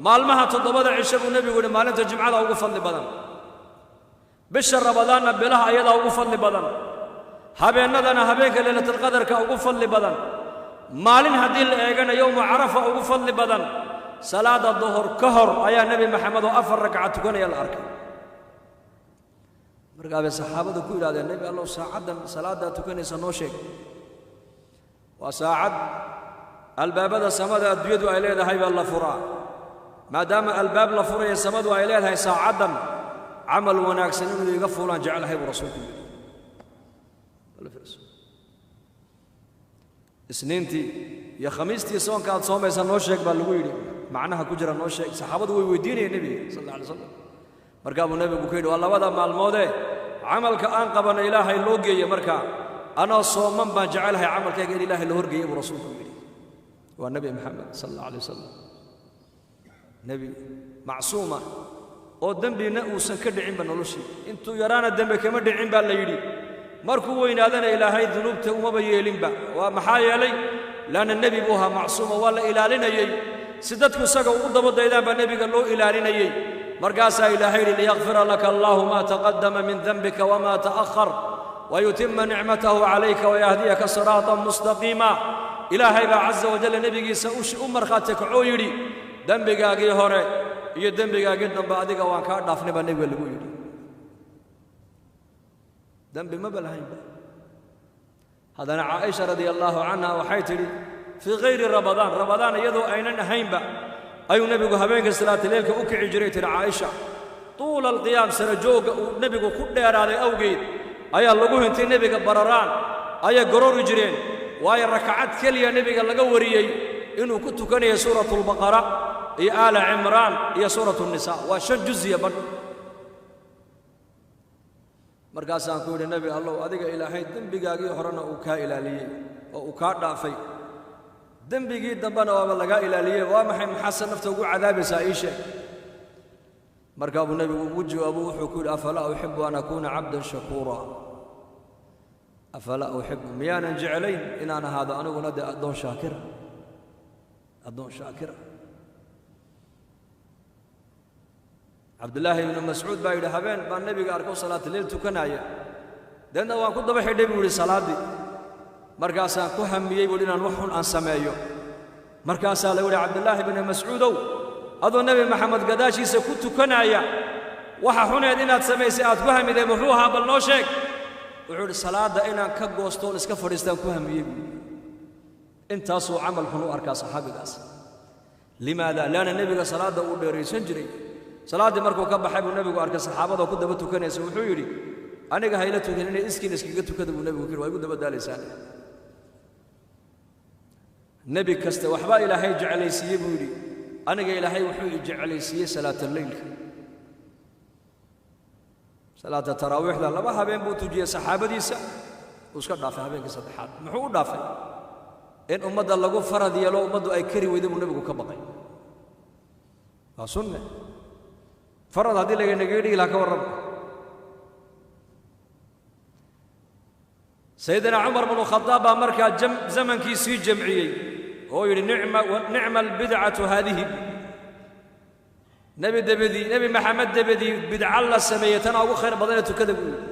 maalmaha 7da cisho buu nebigu yidhi maalinta jumcada ugu fadli badan. Bisha Rabadaanna bilaha ayadaa ugu fadli badan, habeennadana habeenka Laylatalqadarka ugu fadli badan, maalin haddii la eegana yowmu Carafa ugu fadli badan. Salaada duhur ka hor ayaa Nebi Maxamed oo 4 ragca tukanaya la arkay. Markaa bay saxaabadu ku yidhahdeen, Nebi Allow, saacaddan salaaddaa tukanaysa noo sheeg. Waa saacad albaabada samada adduunyadu ay leedahay baa la furaa. Maadaama albaab la furaya samadu ay leedahay, saacaddan camal wanaagsan inuu iga fuulaan jeclahay buu rasuulku yidhi. Isniintii iyo khamiistii soonka aad soomaysa noo sheeg baa lagu yidhi, macnaha ku jira noo sheeg. Saxaabadu way weydiinayeen nebiga sal alla alay slam. Markaa buu nebigu ku yidhi waa labada maalmoodee camalka aan qabanno Ilaahay loo geeye, markaa anoo sooman baan jecelahay camalkayga in Ilaahay la horgeeye buu rasuulku yidhi. Waa Nebi Maxamed sal alla alay wasalam, nebi macsuuma oo dembina uusan ka dhicinba noloshii. Intuu yaraana dembi kama dhicin baa la yidhi, markuu weynaadana Ilaahay dunuubta umaba yeelinba. Waa maxaa yeelay? Laanna nebi buu ahaa macsuuma, waa la ilaalinayey si dadku isaga ugu daba daydaan baa nebiga loo ilaalinayey. Markaasaa Ilaahay yidhi liyakfira laka allaahu maa taqaddama min dembika wamaa ta'ahar wayutima nicmatahu calayka wayahdiyaka siraatan mustaqiima. Ilaahay baa casa wajalla nebigiisa u markhaati kacoo yidhi dembigaagii hore iyo dembigaagii dambe adiga waan kaa dhaafnay baa nebiga lagu yidhi. Dembi maba lahaynba. Haddana Caaisha radia allaahu canha waxay tidhi fii khayri Ramadaan, Ramadaan iyadoo aynan ahaynba ayuu nebigu habeenka salaataleelka u kici jiray. Tidhi Caaisha tuula alqiyaam, sarajoogga uu nebigu ku dheeraaday awgeed ayaa lagu hintay nebiga bararaan ayay gorori jireen, waayo rakacad keliya nebiga laga wariyey inuu ku tukanayo suuratulbaqara iyo Aala Cimraan iyo suuratu Nisa, waa 5 juziya badh. Markaasaan ku yidhi Nebi Allow, adiga Ilaahay dembigaagii horena uu kaa ilaaliyey oo uu kaa dhaafay, dembigii dambena waaba lagaa ilaaliyey, waa maxay maxaase nafta ugu cadaabaysaa, ii sheeg. Markaa buu nebigu ugu jawaabo, wuxuu ku yidhi afalaa uxibu an akuuna cabdan shakuura, afalaa uxibu, miyaanan jeclayn inaan ahaado aniguna dee addoon shaakira, addoon shaakira. Cabdillaahi ibnu Mascuud baa yidhi habeen baan nebiga arko salaatuleyl tukanaya, deedna waan ku daba xidhay buu yidhi salaaddii. Markaasaan ku hamiyey buu inaan wax xun aan sameeyo. Markaasaa lagu yidhi Cabdillaahi ibnu Mascuudow, adoo Nebi Maxamed gadaashiisa ku tukanaya waxa xuneed inaad samaysay aad ku hamiday muxuu ahaa, bal noo sheeg. Wuxuu yidhi salaadda inaan ka goostoon iska fadhiistaan ku hamiyey buu. Intaasuu camal xun u arkaa saxaabigaas. Limaada? Leanna nebiga salaadda uu dheeraysan jiray. Salaaddii markuu ka baxay buu nebigu arkay saxaabada ku daba tukanaysa. Wuxuu yidhi Aniga hayla tukan inay iskiin iskaga tukada buu nebigu ku yidhi, waa igu daba daalaysaan. Nebi kasta waxbaa Ilaahay jeclaysiiyey buu yidhi, aniga Ilaahay wuxuu i jeclaysiiyey salaata leylka, salaata taraawiixda. 2 habeen buu tujiyey saxaabadiisa, uu iska dhaafay habeenkii saddexaad. Muxuu u dhaafay? In ummadda lagu farad yeelo, ummaddu ay kari weydo buu nebigu ka baqay. Waa sunne farad haddii laganagaga dhigi lahaa ka warrama. Sayidina Cumar bnu Khadaab baa markaa zamankiisii jamciyey oo yidhi nicma albidcatu haadihi, nebi dabadii, Nebi Maxamed dabadii bidca la sameeyey tanaa ugu khayr badanee tukada buu yidhi.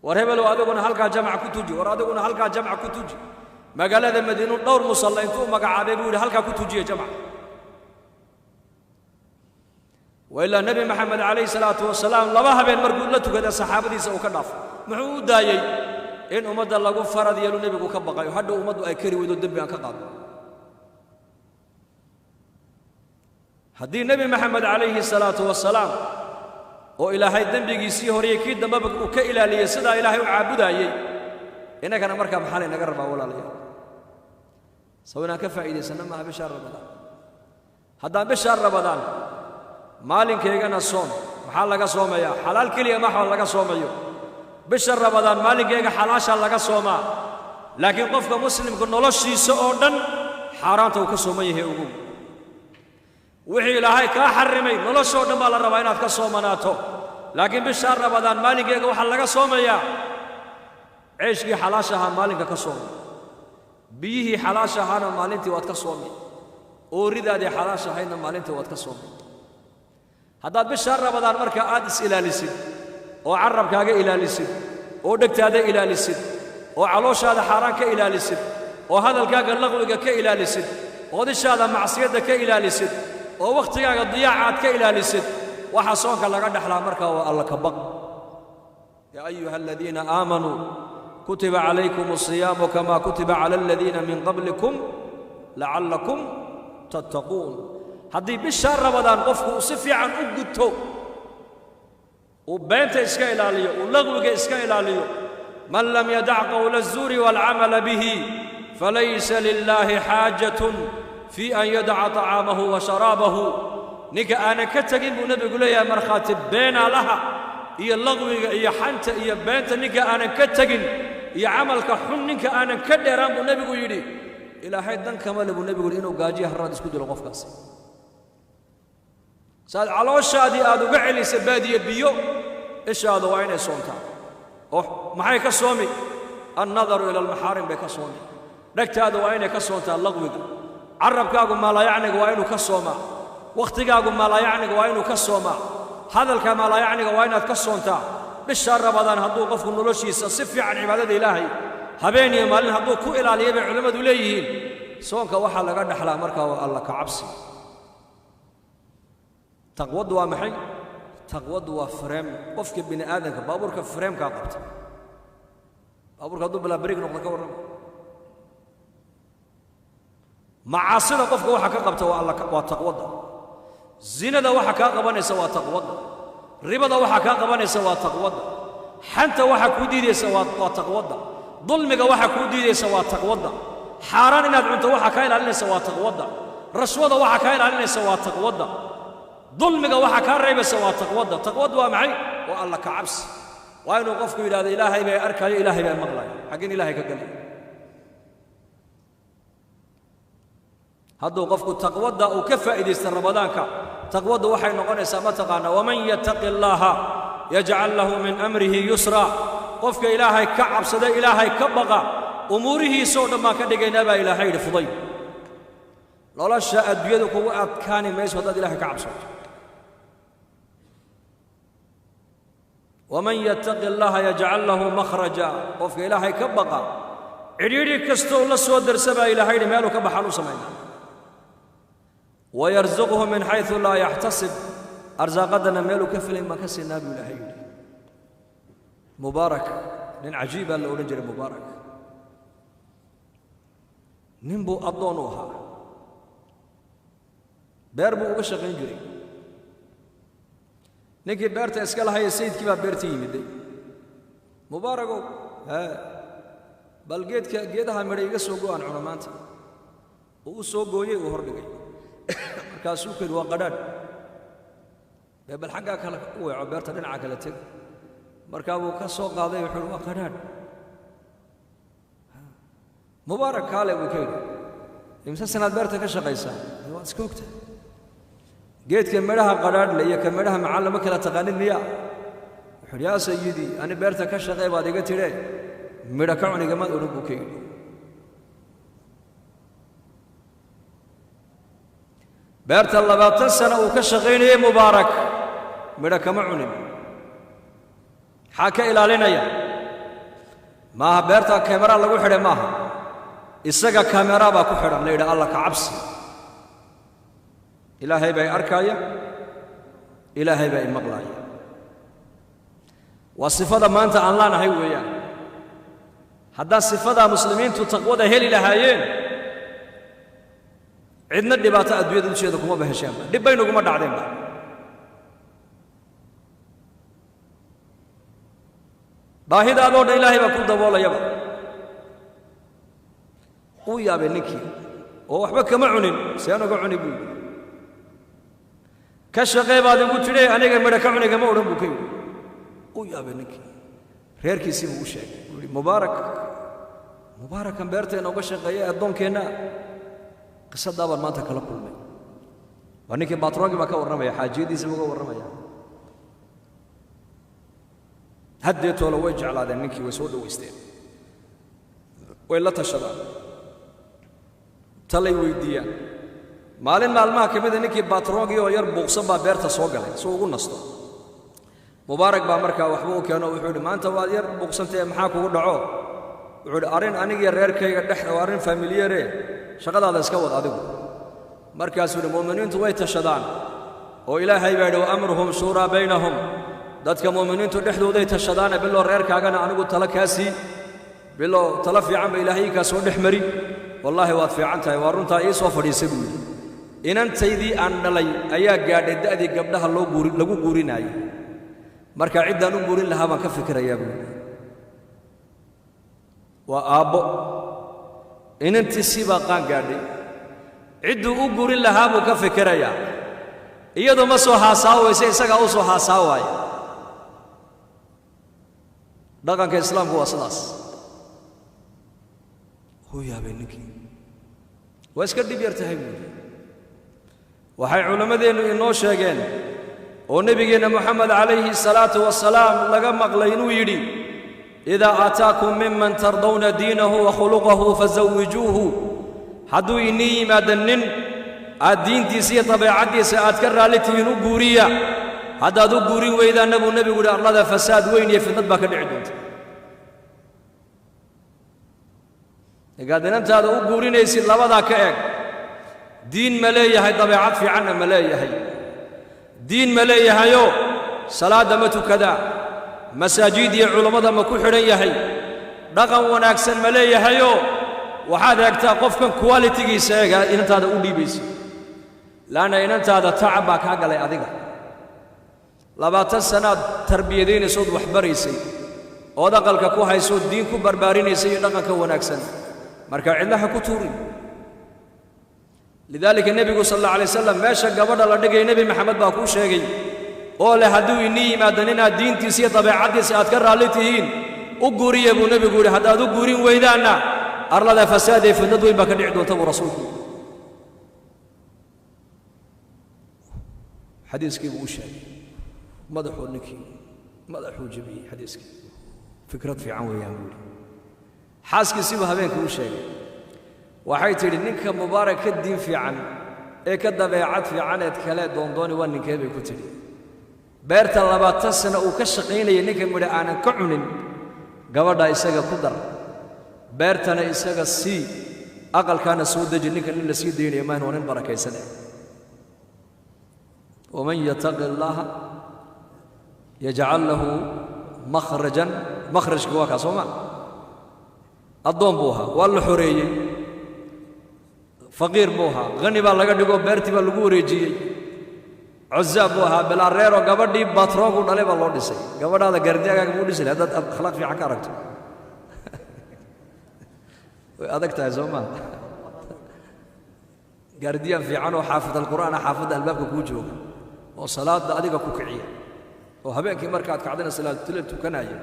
War hebelow adiguna halkaa jamac ku tuji, war adiguna halkaa jamac ku tuji. Magaalada Madiinu dhowr musalla intuu magacaabay buu yidhi halkaa ku tujiye jamac. Wailaa Nebi Maxamed calayhi salaatu wasalaam 2 habeen markuu la tukada saxaabadiisa uu ka dhaafay. Muxuu u daayey? In ummadda lagu farad yeelu nebigu ka baqayo, hadhow ummaddu ay kari weydo dembi aan ka qaadno. Haddii Nebi Maxamed calayhi salaatu wasalaam oo Ilaahay dembigiisii horeyey kii dambeba uu ka ilaaliyey sidaa Ilaahay u caabudaayey, innagana markaa maxaa laynaga rabaa walaalayaal? Saw inaan ka faa'iidaysanno maaha bishaa Ramadaan? Haddaan bishaa Ramadaan maalinkaygana soom, maxaa laga soomayaa? Xalaal keliya maxaa laga soomayo? Bisha Ramadaan maalinkayga xalaasha laga soomaa, laakiin qofka muslimku noloshiisa oo dhan xaaraanta uu ka sooman yahay. Ogow, wixii Ilaahay kaa xarrimay noloshoo dhan baa la rabaa inaad ka soomanaato, laakiin bishaa Ramadaan maalinkayga waxaa laga soomayaa ceeshkii xalaasha ahaa maalinka ka soomay, biyihii xalaasha ahaana maalintii waad ka soomay, ooridaadii xalaasha ahaydna maalintii waad ka soomay. Haddaad bishaa Ramadaan markaa aad is ilaalisid oo carabkaaga ilaalisid oo dhegtaada ilaalisid oo calooshaada xaaraan ka ilaalisid oo hadalkaaga laqwiga ka ilaalisid oo dishaada macsiyadda ka ilaalisid oo wakhtigaaga diyaaca aad ka ilaalisid, waxaa soonka laga dhexlaa markaa waa alla ka baq. Yaa ayuha aladiina aamanuu kutiba calaykum asiyaamu kamaa kutiba cala aladiina min qablikum lacallakum tattaquun. Haddii bishaa Ramadaan qofku uu si fiican u guto, uu beenta iska ilaaliyo, uu laqwiga iska ilaaliyo, man lam yadac qowla aلzuuri waalcamala bihi falaysa lilaahi xaajatun fii an yadaca طacaamahu wa sharaabahu. Ninka aanan ka tegin buu nebigu leeyahay markhaati beenaalaha iyo laqwiga iyo xanta iyo beenta, ninka aanan ka tegin iyo camalka xun ninka aanan ka dheeraan buu nebigu yidhi, Ilaahay dan kama le buu nebigu yidhi inuu gaajiya harraad isku dilo qofkaasi. Saad calooshaadii aad uga celisa baadiye biyo, ishaadu waa inay soontaa. Oo maxay ka soomi? Annadaru ila almaxaarim bay ka soomi. Dhegtaadu waa inay ka soontaa laqwiga, carabkaagu maalaayacniga waa inuu ka soomaa, wakhtigaagu maalaayacniga waa inuu ka soomaa, hadalka maalaayacniga waa inaad ka soontaa. Bishaa Ramadaan hadduu qofku noloshiisa si fiican cibaadada Ilaahay habeen iyo maalin hadduu ku ilaaliya bay culimmadu leeyihiin, soonka waxaa laga dhexlaa markaa waa alla ka cabsi. Taqwaddu waa maxay? Taqwaddu waa freem. Qofka bini aadamka baabuurka freemkaa qabta, baabuurka hadduu bilaa bariig noqdo ka warrama. Macaasida qofka waxa ka qabta waa alla, waa taqwadda. Zinada waxa kaa qabanaysa waa taqwadda, ribada waxa kaa qabanaysa waa taqwadda, xanta waxa kuu diidaysa waa taqwadda, dulmiga waxa kuu diidaysa waa taqwadda, xaaraan inaad cunto waxa kaa ilaalinaysa waa taqwadda, rashwada waxa kaa ilaalinaysa waa taqwadda, dulmiga waxa kaa reebaysa waa taqwadda. Taqwaddu waa maxay? Waa alla ka cabsi. Waa inuu qofku yidhahdo Ilaahay bay arkayo, Ilaahay baa maqlayo, xaggeen Ilaahay ka galay. Hadduu qofku taqwadda uu ka faa'iidaysta Ramadaanka, taqwaddu waxay noqonaysaa ma taqaanaa? Waman yattaqi allaaha yajcal lahu min amrihi yusra. Qofka Ilaahay ka cabsada, Ilaahay ka baqa, umuurihiisoo dhan baan ka dhigaynaa baa Ilaahay yidhi fuday. Nolosha adduunyadu kugu adkaani mayso haddaad Ilahay ka cabsato. Waman yattaqi allaha yajcal lahu makhraja. Qofka Ilaahay ka baqa cidhiidhi kastoo la soo darsa baa Ilaahay yidhi meeluu ka baxaan u samaynaa. Wayarsuqhu min xaysu laa yaxtasib, arsaaqaddana meeluu ka filayn baan ka siinaa buu Ilaahay yidhi. Mubaarak nin cajiibaa la odhan jiray. Mubaarak nin buu addoon u ahaa, beer buu uga shaqayn jiray. Ninkii beerta iska lahaya sayidkii baa beerta yimiday. Mubaaragow, hee, bal geedka geedaha midha iga soo go-aan cuno maanta. Uu u soo gooyey, uu hordhigay. Markaasuu ku yidhi waa qadhaadh. Dee bal xaggaa kale u weeco, beerta dhinaca kale teg. Markaa buu ka soo qaaday, wuxuu yidhi waa qadhaadh. Mubaarak kaale buu ka yidhi, imse sanaad beerta ka shaqaysaa? Waad iska ogtahay. Geedka midhaha qadhaadhle iyo ka midhaha macaan lama kala taqaanin miyaa? Wuxuu yidhi yaa sayidii, ani beerta ka shaqee baad iga tidhee, midho ka cunigamaad odhan buu ka yidhi. Beerta 20 sano uu ka shaqaynayey Mubaarak midho kama cunin. Maxaa ka ilaalinaya? Maaha beerta kamera lagu xidhay, maaha, isaga kamera baa ku xidhan la yidhi alla ka cabsi. Ilaahay baa i arkaaya, Ilaahay baa i maqlaaya. Waa sifada maanta aan laanahay weeyaan. Haddaa sifadaa muslimiintu taqwada heli lahaayeen, cidna dhibaato adduunyada dusheeda kuma bahesheenba, dhib baynuguma dhacdeenba. Baahidaadoo dhan Ilaahay baa ku daboolayaba. Uu yaabay ninkii oo waxba kama cunin, seen uga cuni buu yidhi. Ka shaqee baad igu tidhi, aniga midho ka cunigama odhan buu ka yidhi. Uu yaabay ninkii, reerkiisii buu u sheegay. Buu yidhi Mubaarak, Mubaarakan beerteenna uga shaqeeya addoonkeenna, qisadaa baan maanta kala kulmay. Waa ninkii baatroogii baa ka warramaya, xaajiyadiisii buu ka warramaya. Haddeetoole way jeclaadeen ninkii, way soo dhowaysteen, way la tashadaan, talay weydiiyaan. Maalin maalmaha ka mida ninkii baatroogii oo yar buuqsan baa beerta soo galay si uu ugu nasto. Mubaarak baa markaa waxba u keeno, wuxuu yidhi maanta waad yar buuqsantae, maxaa kugu dhaco? Wuxuu yidhi arrin anigiyo reerkayga dhex, waa arrin familiyere, shaqadaada iska wad adigu. Markaasuu yidhi mu'miniintu way tashadaan oo Ilaahay baa yidhi wa amruhum shuuraa baynahum, dadka mu'miniintu dhexdooday tashadaane, bilow reerkaagana anigu talo kaa sii, bilow talo fiican ba Ilaahay kaa soo dhex mari. Wallaahi waad fiican tahay, waa runtaa, ii soo fadhiisay buu yidhi. Inantaydii aan dhalay ayaa gaadhay da'dii gabdhaha loo guuri lagu guurinaayey, marka ciddaan u guurin lahaa baan ka fikirayaa buu yidhi. Waa aabbo, inantiisii baa qaan gaadhay, cidduu u guurin lahaa buu ka fikirayaa. Iyadu ma soo haasaawaysa, isagaa u soo haasaawaaya. Dhaqanka islaamku waa sidaas. Wuu yaabay ninkii, waa iska dhib yar tahay buu yidhi. Waxay culammadeennu inoo sheegeen oo nebigeenna Moxamed calayhi salaatu wasalaam laga maqlay inuu yidhi idaa aataakum miman tardawna diinahu wa khuluqahu fasawijuuhu. Hadduu inii yimaado nin aad diintiisa iyo dabeecaddiisa aad ka raalli tihiin, u guuriya. Haddaad u guurin weydaanna buu nebigu yidhi arlada fasaad weyn iyo fidnad baa ka dhici doonta. Markaad inantaada u guurinaysid labadaa ka eeg: diin ma leeyahay, dabeecad fiicanna ma leeyahay. Diin ma leeyahayoo salaadda ma tukadaa, masaajid iyo culammada ma ku xidhan yahay, dhaqan wanaagsan ma leeyahayoo waxaad eegtaa qofkan qualitigiisa eega inantaada u dhiibaysa. Laanna inantaada tacab baa kaa galay adiga, 20 sannaad tarbiyadaynaysood wax baraysay ood aqalka ku haysood diin ku barbaarinaysay iyo dhaqanka wanaagsan, marka cidlaha ku tuurin. Lidaalika nebigu sal alla alay wasalam meesha gabadha la dhigay Nebi Maxamed baa kuu sheegay oo leh hadduu inii yimaado ninaad diintiisa iyo dabeecaddiisa aad ka raalli tihiin, u guuriya buu nebigu yidhi. Haddaad u guurin weydaanna arlada fasaad ee fidnad weyn baa ka dhici doonta buu rasuulku yidhi. Xadiiskii buu u sheegay, madaxuu ninkii madaxuu jebiyey xadiiskii. Fikrad fiican weeyaan buu yidhi. Xaaskiisii buu habeenkii u sheegay. Waxay tidhi ninka Mubaarak ka diin fiican ee ka dabeecad fiicaneed kale doondooni waa ninkee? Bay ku tidhi. Beerta 20 sano uu ka shaqaynayay ninka midha aanan ka cunin, gabadha isaga ku dar, beertana isaga sii, aqalkaana soo deji. Ninka nin la sii daynayo maahan, waa nin barakaysane. Waman yataqi allaaha yajcal lahu makhrajan. Makhrajka waa kaa soo ma addoon buu ahaa, waa la xoreeyey. Faqiir buu ahaa, hani baa laga dhigo, beertii baa lagu wareejiyey. Cuzaab buu ahaa bilaa reeroo gabadhii batroogu dhalay baa loo dhisay. Gabadhaada gaardiyagaaga buu dhisay haddaad akhlaaq fiican ka aragto. Way adag tahay soo maa. Gaardiyaan fiican oo xaafid alqur'aan xaafadda albaabka kuu jooga oo salaadda adiga ku kiciya oo habeenkii markaad kacdana salaatuleyl tukanaya.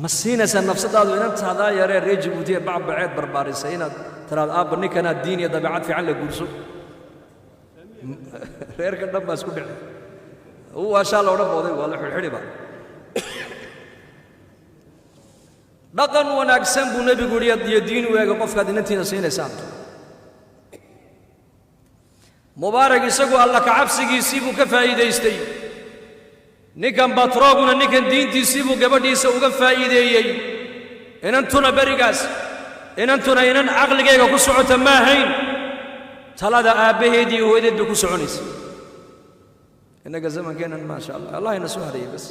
Ma siinaysaa nafsadaadu inantaadaa yaree reer Jabuuti ee bacbaceed barbaarisay inaad tiraad aabba ninkanaad diin iyo dabeecad fiican la guurso? Reerka dhan baa isku dhici. Waashaa la odhan booday waa la xidhxidhiba. Dhaqan wanaagsan buu nebigu yidhi iyo diin u eega qofkaad inantiina siinaysaan. Mubaarak isagu alla ka cabsigiisii buu ka faa'iidaystay. Ninkan batrooguna ninkan diintiisii buu gabadhiisa uga faa'iideeyey. Inantuna berigaas inantuna inan caqligayga ku socota ma ahayn, talada aabbaheedii iyo hooyadeed bay ku soconaysa. Innaga zamankeennan maasha allah allah ina soo hadayay, bas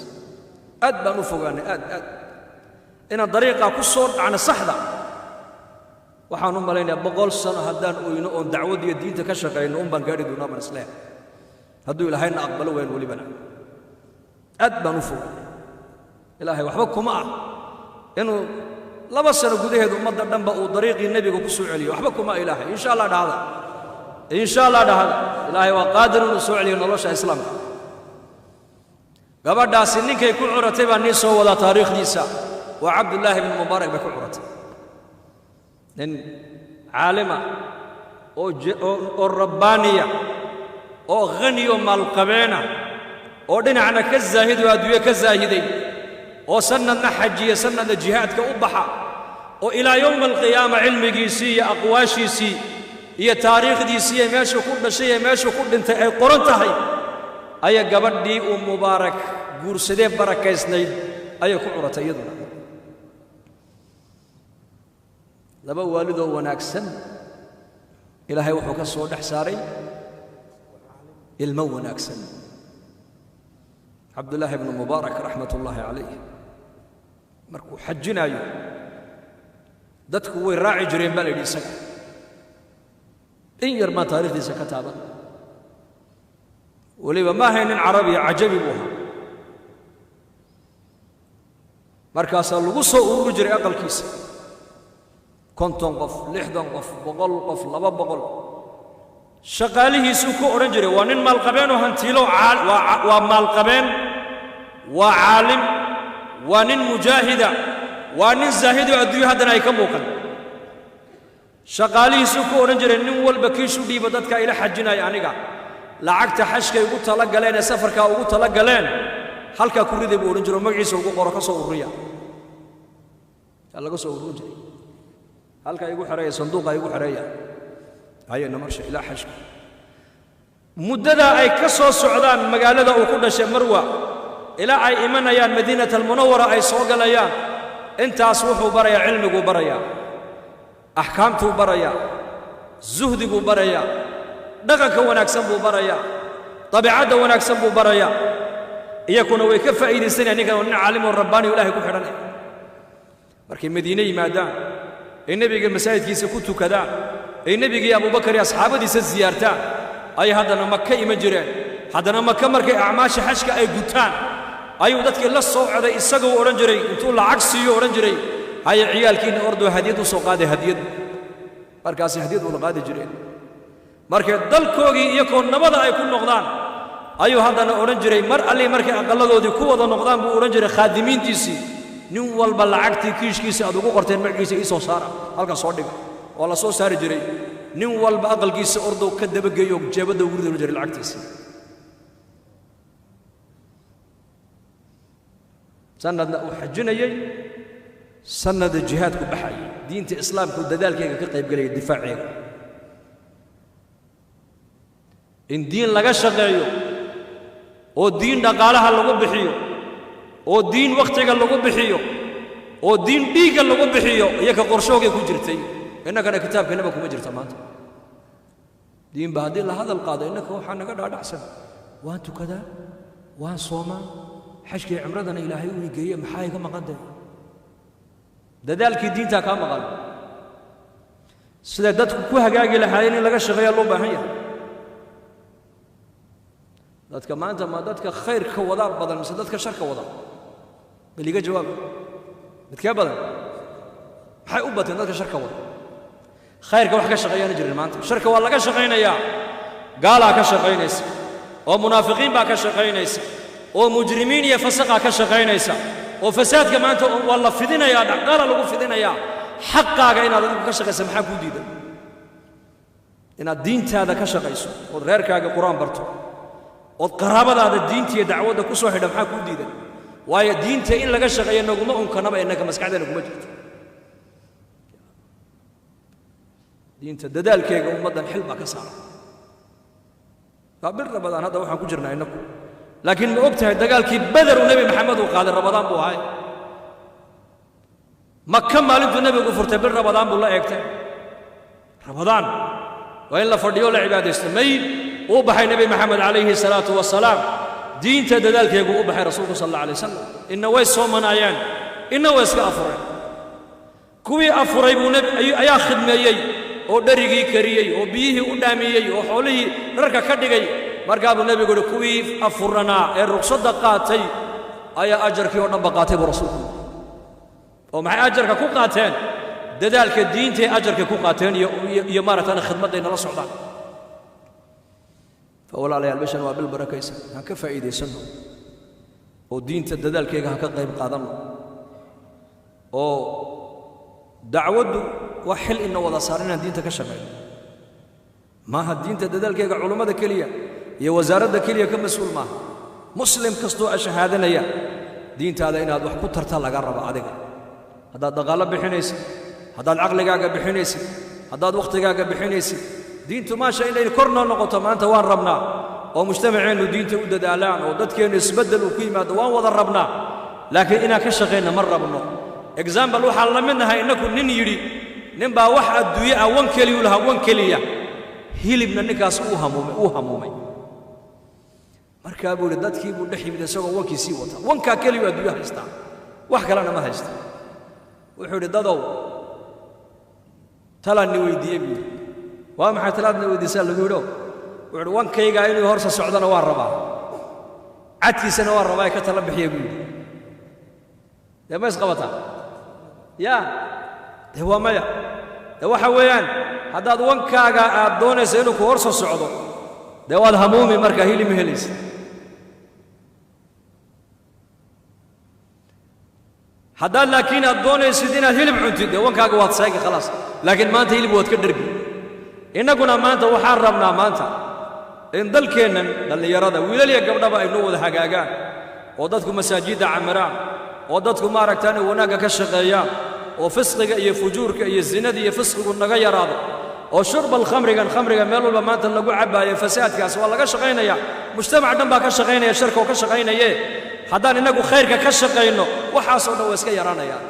aad baan u fogaanay, aad aad inaan dariiqaa ku soo dhacno saxda. Waxaan u malaynayaa 100 sano haddaan oyno oon dacwad iyo diinta ka shaqayno un baan gaadhi doonaa baan isleeyahay, hadduu ilaahayna aqbalo wayn. Welibana aad baan u fogaanay. Ilaahay waxba kuma ah inuu 2 sano gudaheed ummadda dhanba uu dariiqii nebiga ku soo celiyo. Waxba kuma ilaahay, insha allah dhahda, insha allah dhahda. Ilaahay waa qaadir inuu soo celiyo nolosha islaamka. Gabadhaasi ninkay ku curatay baa nin soo wadaa taariikhdiisa. Waa Cabdullaahi ibnu Mubaarak bay ku curatay, nin caalima oo rabbaaniya oo khani oo maalqabeena oo dhinacna ka zaahid oo adduunye ka zaahiday oo sannadna xajiya sannadna jihaadka u baxa oo ilaa yowma alqiyaama cilmigiisii iyo aqwaashiisii iyo taariikhdiisii iyo meeshuu ku dhashay iyo meeshuu ku dhintay ay qoran tahay. Ayaa gabadhii uu Mubaarak guursadee barakaysnayd ayay ku curatay iyaduna. Laba waalidoo wanaagsan ilaahay wuxuu ka soo dhex saaray ilmo wanaagsan. Cabdullaahi ibnu Mubaarak raxmat ullaahi calayh markuu xajinaayo dadku way raaci jireen baa la yidhi. Isaga in yar baan taariikhdiisa ka taaban. Weliba ma ahayn nin carabiya, cajabi buu ahaa. Markaasaa lagu soo ururi jiray aqalkiisa 50 qof, 60 qof, 100 qof, 200. Shaqaalihiisuu ku odhan jiray, waa nin maalqabeen oo hantiilo, waa maalqabeen, waa caalim, waa nin mujaahida, waa nin zaahidoo adduunyo haddana ay ka muuqan. Shaqaalihiisuu ku odhan jiray, nin walba kiishu dhiiba dadka ila xajinaya, aniga lacagta xajkay ugu tala galeen ee safarkaa ugu tala galeen halkaa ku riday buu odhan jiro, magaciisa ugu qoro, ka soo ururiya. Yaa laga soo ururin jiray, halkaa igu xereeya, sanduuqa igu xereeya, hayana marsha ilaa xajka. Muddadaa ay ka soo socdaan magaalada uu ku dhashay Marwa ilaa ay imanayaan Madiinat almunawara ay soo galayaan, intaas wuxuu barayaa cilmiguu barayaa, axkaamtuu barayaa, zuhdiguu barayaa, dhaqanka wanaagsan buu barayaa, dabiicadda wanaagsan buu barayaa. Iyakuna way ka faa'iidaysanayaan ninkan oo nin caalim oo rabbaani oo ilaahay ku xidhanaya. Markay Madiine yimaadaan ay nebiga masaajidkiisa ku tukadaan, ay nebigii Abubakar iyo asxaabadiisa siyaartaan, ayay haddana Maka iman jireen. Haddana Maka markay acmaasha xajka ay gutaan ayuu dadkii la soo coday isaguu odhan jiray, intuu lacag siiyo odhan jiray, haya ciyaalkiinna ordoo hadiyad u soo qaaday hadiyad. Markaasay hadiyad wada qaadi jireen. Markay dalkoogii iyakoo nabada ay ku noqdaan ayuu haddana odhan jiray, mar allii markay aqalladoodii ku wada noqdaan buu odhan jiray khaadimiintiisii, nin walba lacagtii kiishkiisa aad ugu qorteen magaciisa ii soo saara, halkan soo dhiga. Waa la soo saari jiray. Nin walba aqalkiisa ordow ka dabageeyo jeebadda ugu ridi jiray lacagtiisii. Sanadna uu xajinayey, sanada jihaadku baxayay, diinta islaamku dadaalkeega ka qaybgelayay, difaaceega. In diin laga shaqeeyo oo diin dhaqaalaha lagu bixiyo oo diin wakhtiga lagu bixiyo oo diin dhiigga lagu bixiyo iyo ka qorshoogay ku jirtay. Innagana kitaabkeennaba kuma jirta maanta. Diinba haddii la hadal qaado innaka waxaa naga dhaadhacsan waan tukadaa, waan soomaa, xajkii cimradana ilaahay uu igeeye, maxaa iga maqan tahay? Dadaalkii diintaa kaa maqan. Sida dadku ku hagaagi lahaayeen in laga shaqeeya loo baahan yahay. Dadka maanta ma dadka khayrka wadaa badan mise dadka sharka wada? Bal iga jawaab, midkee badan? Maxay u bateen dadka sharka wada? Khayrka wax ka shaqeeyaana jirin maanta. Sharka waa laga shaqaynayaa, gaalaa ka shaqaynaysa, oo munaafiqiin baa ka shaqaynaysa, oo mujrimiin iyo fasaqaa ka shaqaynaysa, oo fasaadka maanta waa la fidinayaa, dhaqaala lagu fidinayaa. Xaqaaga inaad adigu ka shaqaysa maxaa kuu diidan? Inaad diintaada ka shaqayso, ood reerkaaga qur-aan barto, ood qaraabadaada diinta iyo dacwadda ku soo xidha, maxaa kuu diidan? Waayo diinta in laga shaqeeyo naguma unkanaba, innaka maskaxdeena kuma jirto. Diinta dadaalkeega ummaddan xil baa ka saaran. Waa bil Rabadaan hadda waxaan ku jirnaa innaku, laakiin ma og tahay dagaalkii Beder uu Nebi Maxamed uu qaaday Rabadaan buu ahay? Maka maalintuu nebigu furtay bil Rabadaan buu la eegtay. Rabadaan waa in la fadhiyo, la cibaadaysto. May, uu baxay Nebi Maxamed calayhi salaatu wasalaam, diinta dadaalkeegu u baxay rasuulku sal alla alay wasalam. Inna way soomanaayeen, inna way iska afureen. Kuwii afuray buu nebi ayaa khidmeeyey oo dherigii kariyey oo biyihii u dhaamiyey oo xoolihii rarka ka dhigay. Markaa buu nebigu uhi, kuwii afuranaa ee ruqsadda qaatay ayaa ajarkii oo dhanba qaatay buu rasuulku yidhi. Oo maxay ajarka ku qaateen? Dadaalka diintay ajarka ku qaateen iyo maaragtaan khidmadday nala socdaan. Fa walaalayaal, bishan waa bil barakaysan, han ka faa'iidaysanno oo diinta dadaalkeega ha ka qayb qaadanno. Oo dacwaddu waa xil ina wada saaran inaan diinta ka shaqayno. Maaha diinta dadaalkeega culummada keliya iyo wasaaradda keliya ka mas-uul maaha. Muslim kastoo ashahaadanaya diintaada inaad wax ku tarta laga raba adiga. Haddaad dhaqaalo bixinaysid, haddaad caqligaaga bixinaysid, haddaad wakhtigaaga bixinaysid, diintu maasha inay kor noo noqoto maanta waan rabnaa, oo mujtamaceennu diinta u dadaalaan, oo dadkeennu isbeddel uu ku yimaado waan wada rabnaa, laakiin inaan ka shaqayna ma rabno. Example, waxaan la mid nahay innaku nin yidhi, nin baa wax adduunye ah wan keliyuu lahaa, wan keliya, hilibna ninkaas uu hamuumay, uu hamuumay. Markaa buu yidhi, dadkii buu dhex yimid isagoo wankii sii wata, wankaa keliyuu adduunyo haystaa, wax kalena ma haysta. Wuxuu yidhi, dadow, talaan ni weydiiyey buu yidhi. Waa maxay talaadna weydiisaa, lagu yidho? Wuxuu yidhi, wankaygaa inuu horsa socdona waan rabaa, cadkiisana waan rabaa, ee ka tala bixiya buu yidhi. Dee ma isqabataa? Yaa, dee waa maya. Dee waxa weeyaan, haddaad wankaaga aad doonayso inuu ku hor soo socdo, dee waad hamuumi, markaa hili ma helaysa. Haddaad laakiin aad doonaysid inaad hilib cuntid, dee wankaaga waad seegi, khalaas, laakiin maanta hilib waad ka dhergi. Innaguna maanta waxaan rabnaa maanta in dalkeennan dhallinyarada wiilal iyo gabdhaba ay noo wada hagaagaan, oo dadku masaajidda camiraan, oo dadku maaragtaan wanaagga ka shaqeeyaan, oo fisqiga iyo fujuurka iyo zinada iyo fisqigu naga yaraado, oo shurbal khamrigan, khamriga meel walba maanta lagu cabbaayo, fasaadkaas waa laga shaqaynaya. Mujtamac dhan baa ka shaqaynaya sharka oo ka shaqaynaye. Haddaan innagu khayrka ka shaqayno, waxaasoo dhan waa iska yaraanayaan.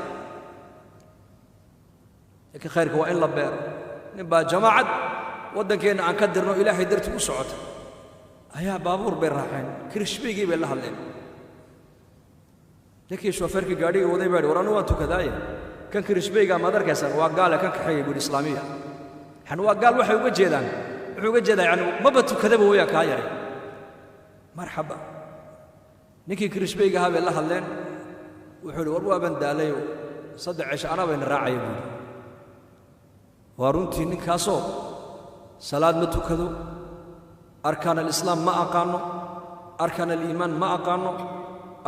Laakiin khayrka waa in la beero. Nin baa jamaacad waddankeenna aan ka dirno Ilaahay dartii u socota ayaa baabuur bay raaceen, kirishbaygii bay la hadleen. Ninkii shoofeerkii gaadhiga waday baa yidhi, war anu waan tukadaaye, kan kirishbaygaa maad arkaysaan waa gaale, kan kaxeeya buu yidhi. Islaamiya yani waa gaal, waxay uga jeedaan, wuxuu uga jeedaa yani maba tukadaba weyaa kaa yaray. Marxaba, ninkii kirishbayga ahaa bay la hadleen. Wuxuu yidhi, war waaban daalayo, 3 cisho anaa bayna raacaya buu yidhi. Waa runtii ninkaasoo salaad ma tukado, arkaan alislaam ma aqaanno, arkaan aliimaan ma aqaanno,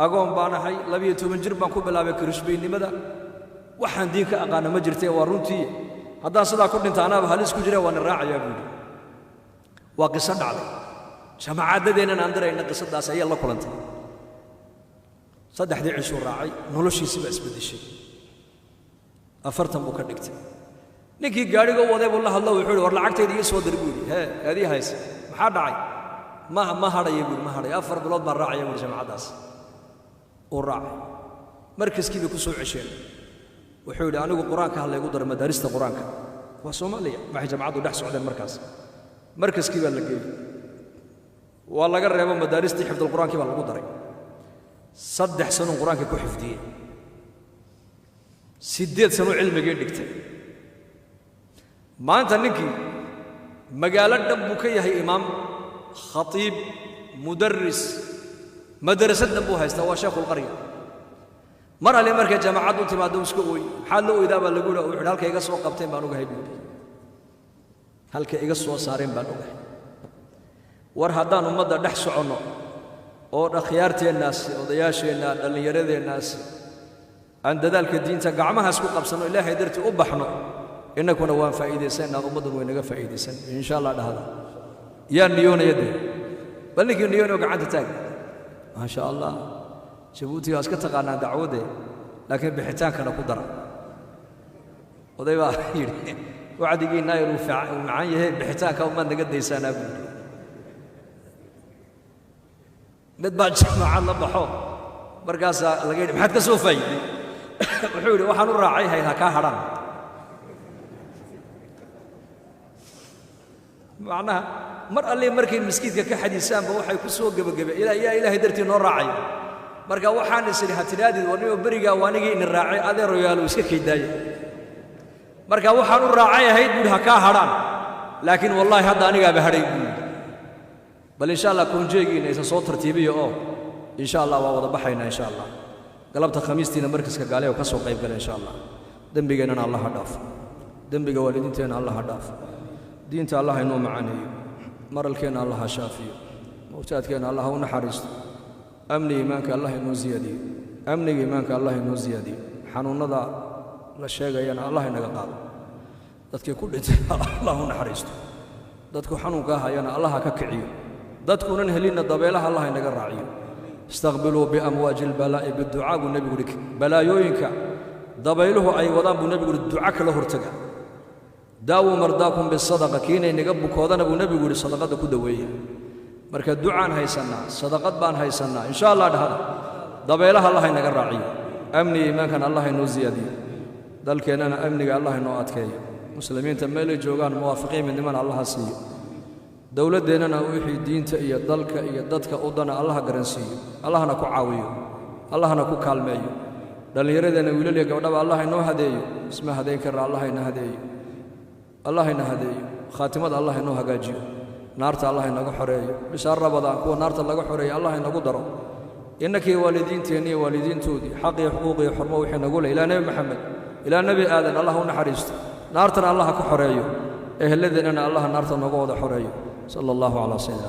agoon baan ahay, 12 jir baan ku bilaabay kirishbaynimada, waxaan diin ka aqaana ma jirtee. Waa runtii, haddaan sidaa ku dhinta anaaba halis ku jira, waana raacayaa buu yidhi. Waa qiso dhacday, jamaacadadeennan aan dirayna qisadaas ayaa la kulantay. 3dii cishuu raacay, noloshiisii baa isbeddeshay, 40 buu ka dhigtay. Ninkii gaadhiga u waday buu la hadlo, wuxuu yidhi, war lacagtayda ii soo dir buu yidhi. Hee, eedii hayse, maxaa dhacay? Ma hadhaya buu yidhi, ma hadhaya, 4 bilood baan raacaya buu yidhi. Jamaacaddaas uu raacay, markaskii bay ku soo cesheen. Wuxuu yidhi, anigu qur-aanka ha laygu daro madaarista qur-aanka. Waa Soomaaliya, waxay jamacaddu dhex socdeen markaas. Markaskii baa la geeyey, waa laga reebo, madaaristii xifdulqur-aankii baa lagu daray. 3 sanuu qur-aanka ku xifdiyey, 8 sanuu cilmigii dhigtay. Maanta ninkii magaalo dhan buu ka yahay imaam, khatiib, Mudaris madrasaddan buu haystaa, waa sheekhulqarya. Mar alle markay jaamacad u timaado iska ooy. Maxaad la oydaa baa lagu yidhi. Wuxuu halka iga soo qabteen baan ogahay buu yidhi, halka iga soo saareen baan ogahay. War haddaan ummadda dhex soconno oo akhyaarteennaasi, odayaasheenna, dhallinyaradeennaasi aan dadaalka diinta gacmahaas ku qabsanno, Ilaahay dartii u baxno, innakuna waan faa'iidaysanaa, ummadduna way naga faa'iidaysan, insha Allah. Dhahda yaa niyoonaya dee? Bal ninkii niyoonayo gacanta taag. Maasha Allah, Jabuuti waa iska taqaanaa dacwadde, laakiin bixitaankana ku dara. Oday baa yidhi, wacdigiinna inuu macaan yahay, bixitaanka umaad naga daysaanaa buu yidhi. Mid baa jamaacad la baxo, markaasaa laga yidhi, maxaad ka soo faa'iiday? Wuxuu yidhi, waxaan u raacay hayd ha kaa hadhaan. Macnaha mar alli markay maskiidka ka xadiisaanba waxay ku soo gebagabe ilaa yaa Ilaahay dartii noo raacay. Marka waxaan is idhi, ha tidhaadid warnimo berigaa waanigii ini raacay, adeeroyaalo iska kaydaaya. Marka waxaan u raacay ahayd buuhi ha kaa hadhaan, laakiin wallaahi hadda anigaaba hadhay buu yidhi. Bal insha Allah koonjeegiinna isa soo tartiibiya oo insha Allah waa wada baxaynaa insha Allah. Galabta khamiistiina markaska gaale oo ka soo qayb gala insha Allah. Dembigeennana Allah ha dhaafo, dembiga waalidiinteenna Allah ha dhaafo, diinta Allah inoo macaneeyo, maralkeenna Allah ha shaafiyo, mawtaadkeenna Allah ha u naxariisto, amniga iimaanka Allah inoo siyaadiyo, amniga iimaanka Allah inoo siyaadiyo, xanuunnada la sheegayana Allah inaga qaado, dadkii ku dhintay Allah u naxariisto, dadku xanuunkaa hayana Allah ha ka kiciyo, dadkunan helinna dabeelaha Allah inaga raaciyo. Istaqbiluu biamwaaji albalaa'i biducaa buu nebigu yidhi. Balaayooyinka dabayluhu ay wadaan buu nebigu yidhi duca kala hortaga. Daawuu mardaakum bisadaqa, kiinay naga bukoodana buu nebigu yidhi sadaqadda ku daweeya. Marka ducaan haysannaa, sadaqad baan haysannaa, insha Allah. Dhahada dabeelaha Allah inaga raaciyo, amniga iimaankana Allah inoo siyaadiyo, dalkeennana amniga Allah inoo adkeeyo, muslimiinta meelay joogaan muwaafiqiin midnimana Allah siiyo, dowladdeennana wixii diinta iyo dalka iyo dadka u dana Allaha garansiiyo, Allahna ku caawiyo, Allahna ku kaalmeeyo. Dhallinyaradeenna wiilal iyo gabdhaba Allah inoo hadeeyo, isma hadeyn karra, Allah ina hadeeyo, Allah ina hadeeyo, khaatimada Allah inoo hagaajiyo, naarta Allah inaga xoreeyo, bishaar Rabadaan kuwa naarta laga xoreeyo Allah inagu daro, innakii waalidiinteenni iyo waalidiintoodii xaq iyo xuquuq iyo xurmo wixii nagu leh ilaa Nebi Maxamed, ilaa Nebi Aadan Allah u naxariisto, naartana Allah ka xoreeyo, eheladeennana Allah naarta nooga wada xoreeyo. Sala allahu calaa sayidina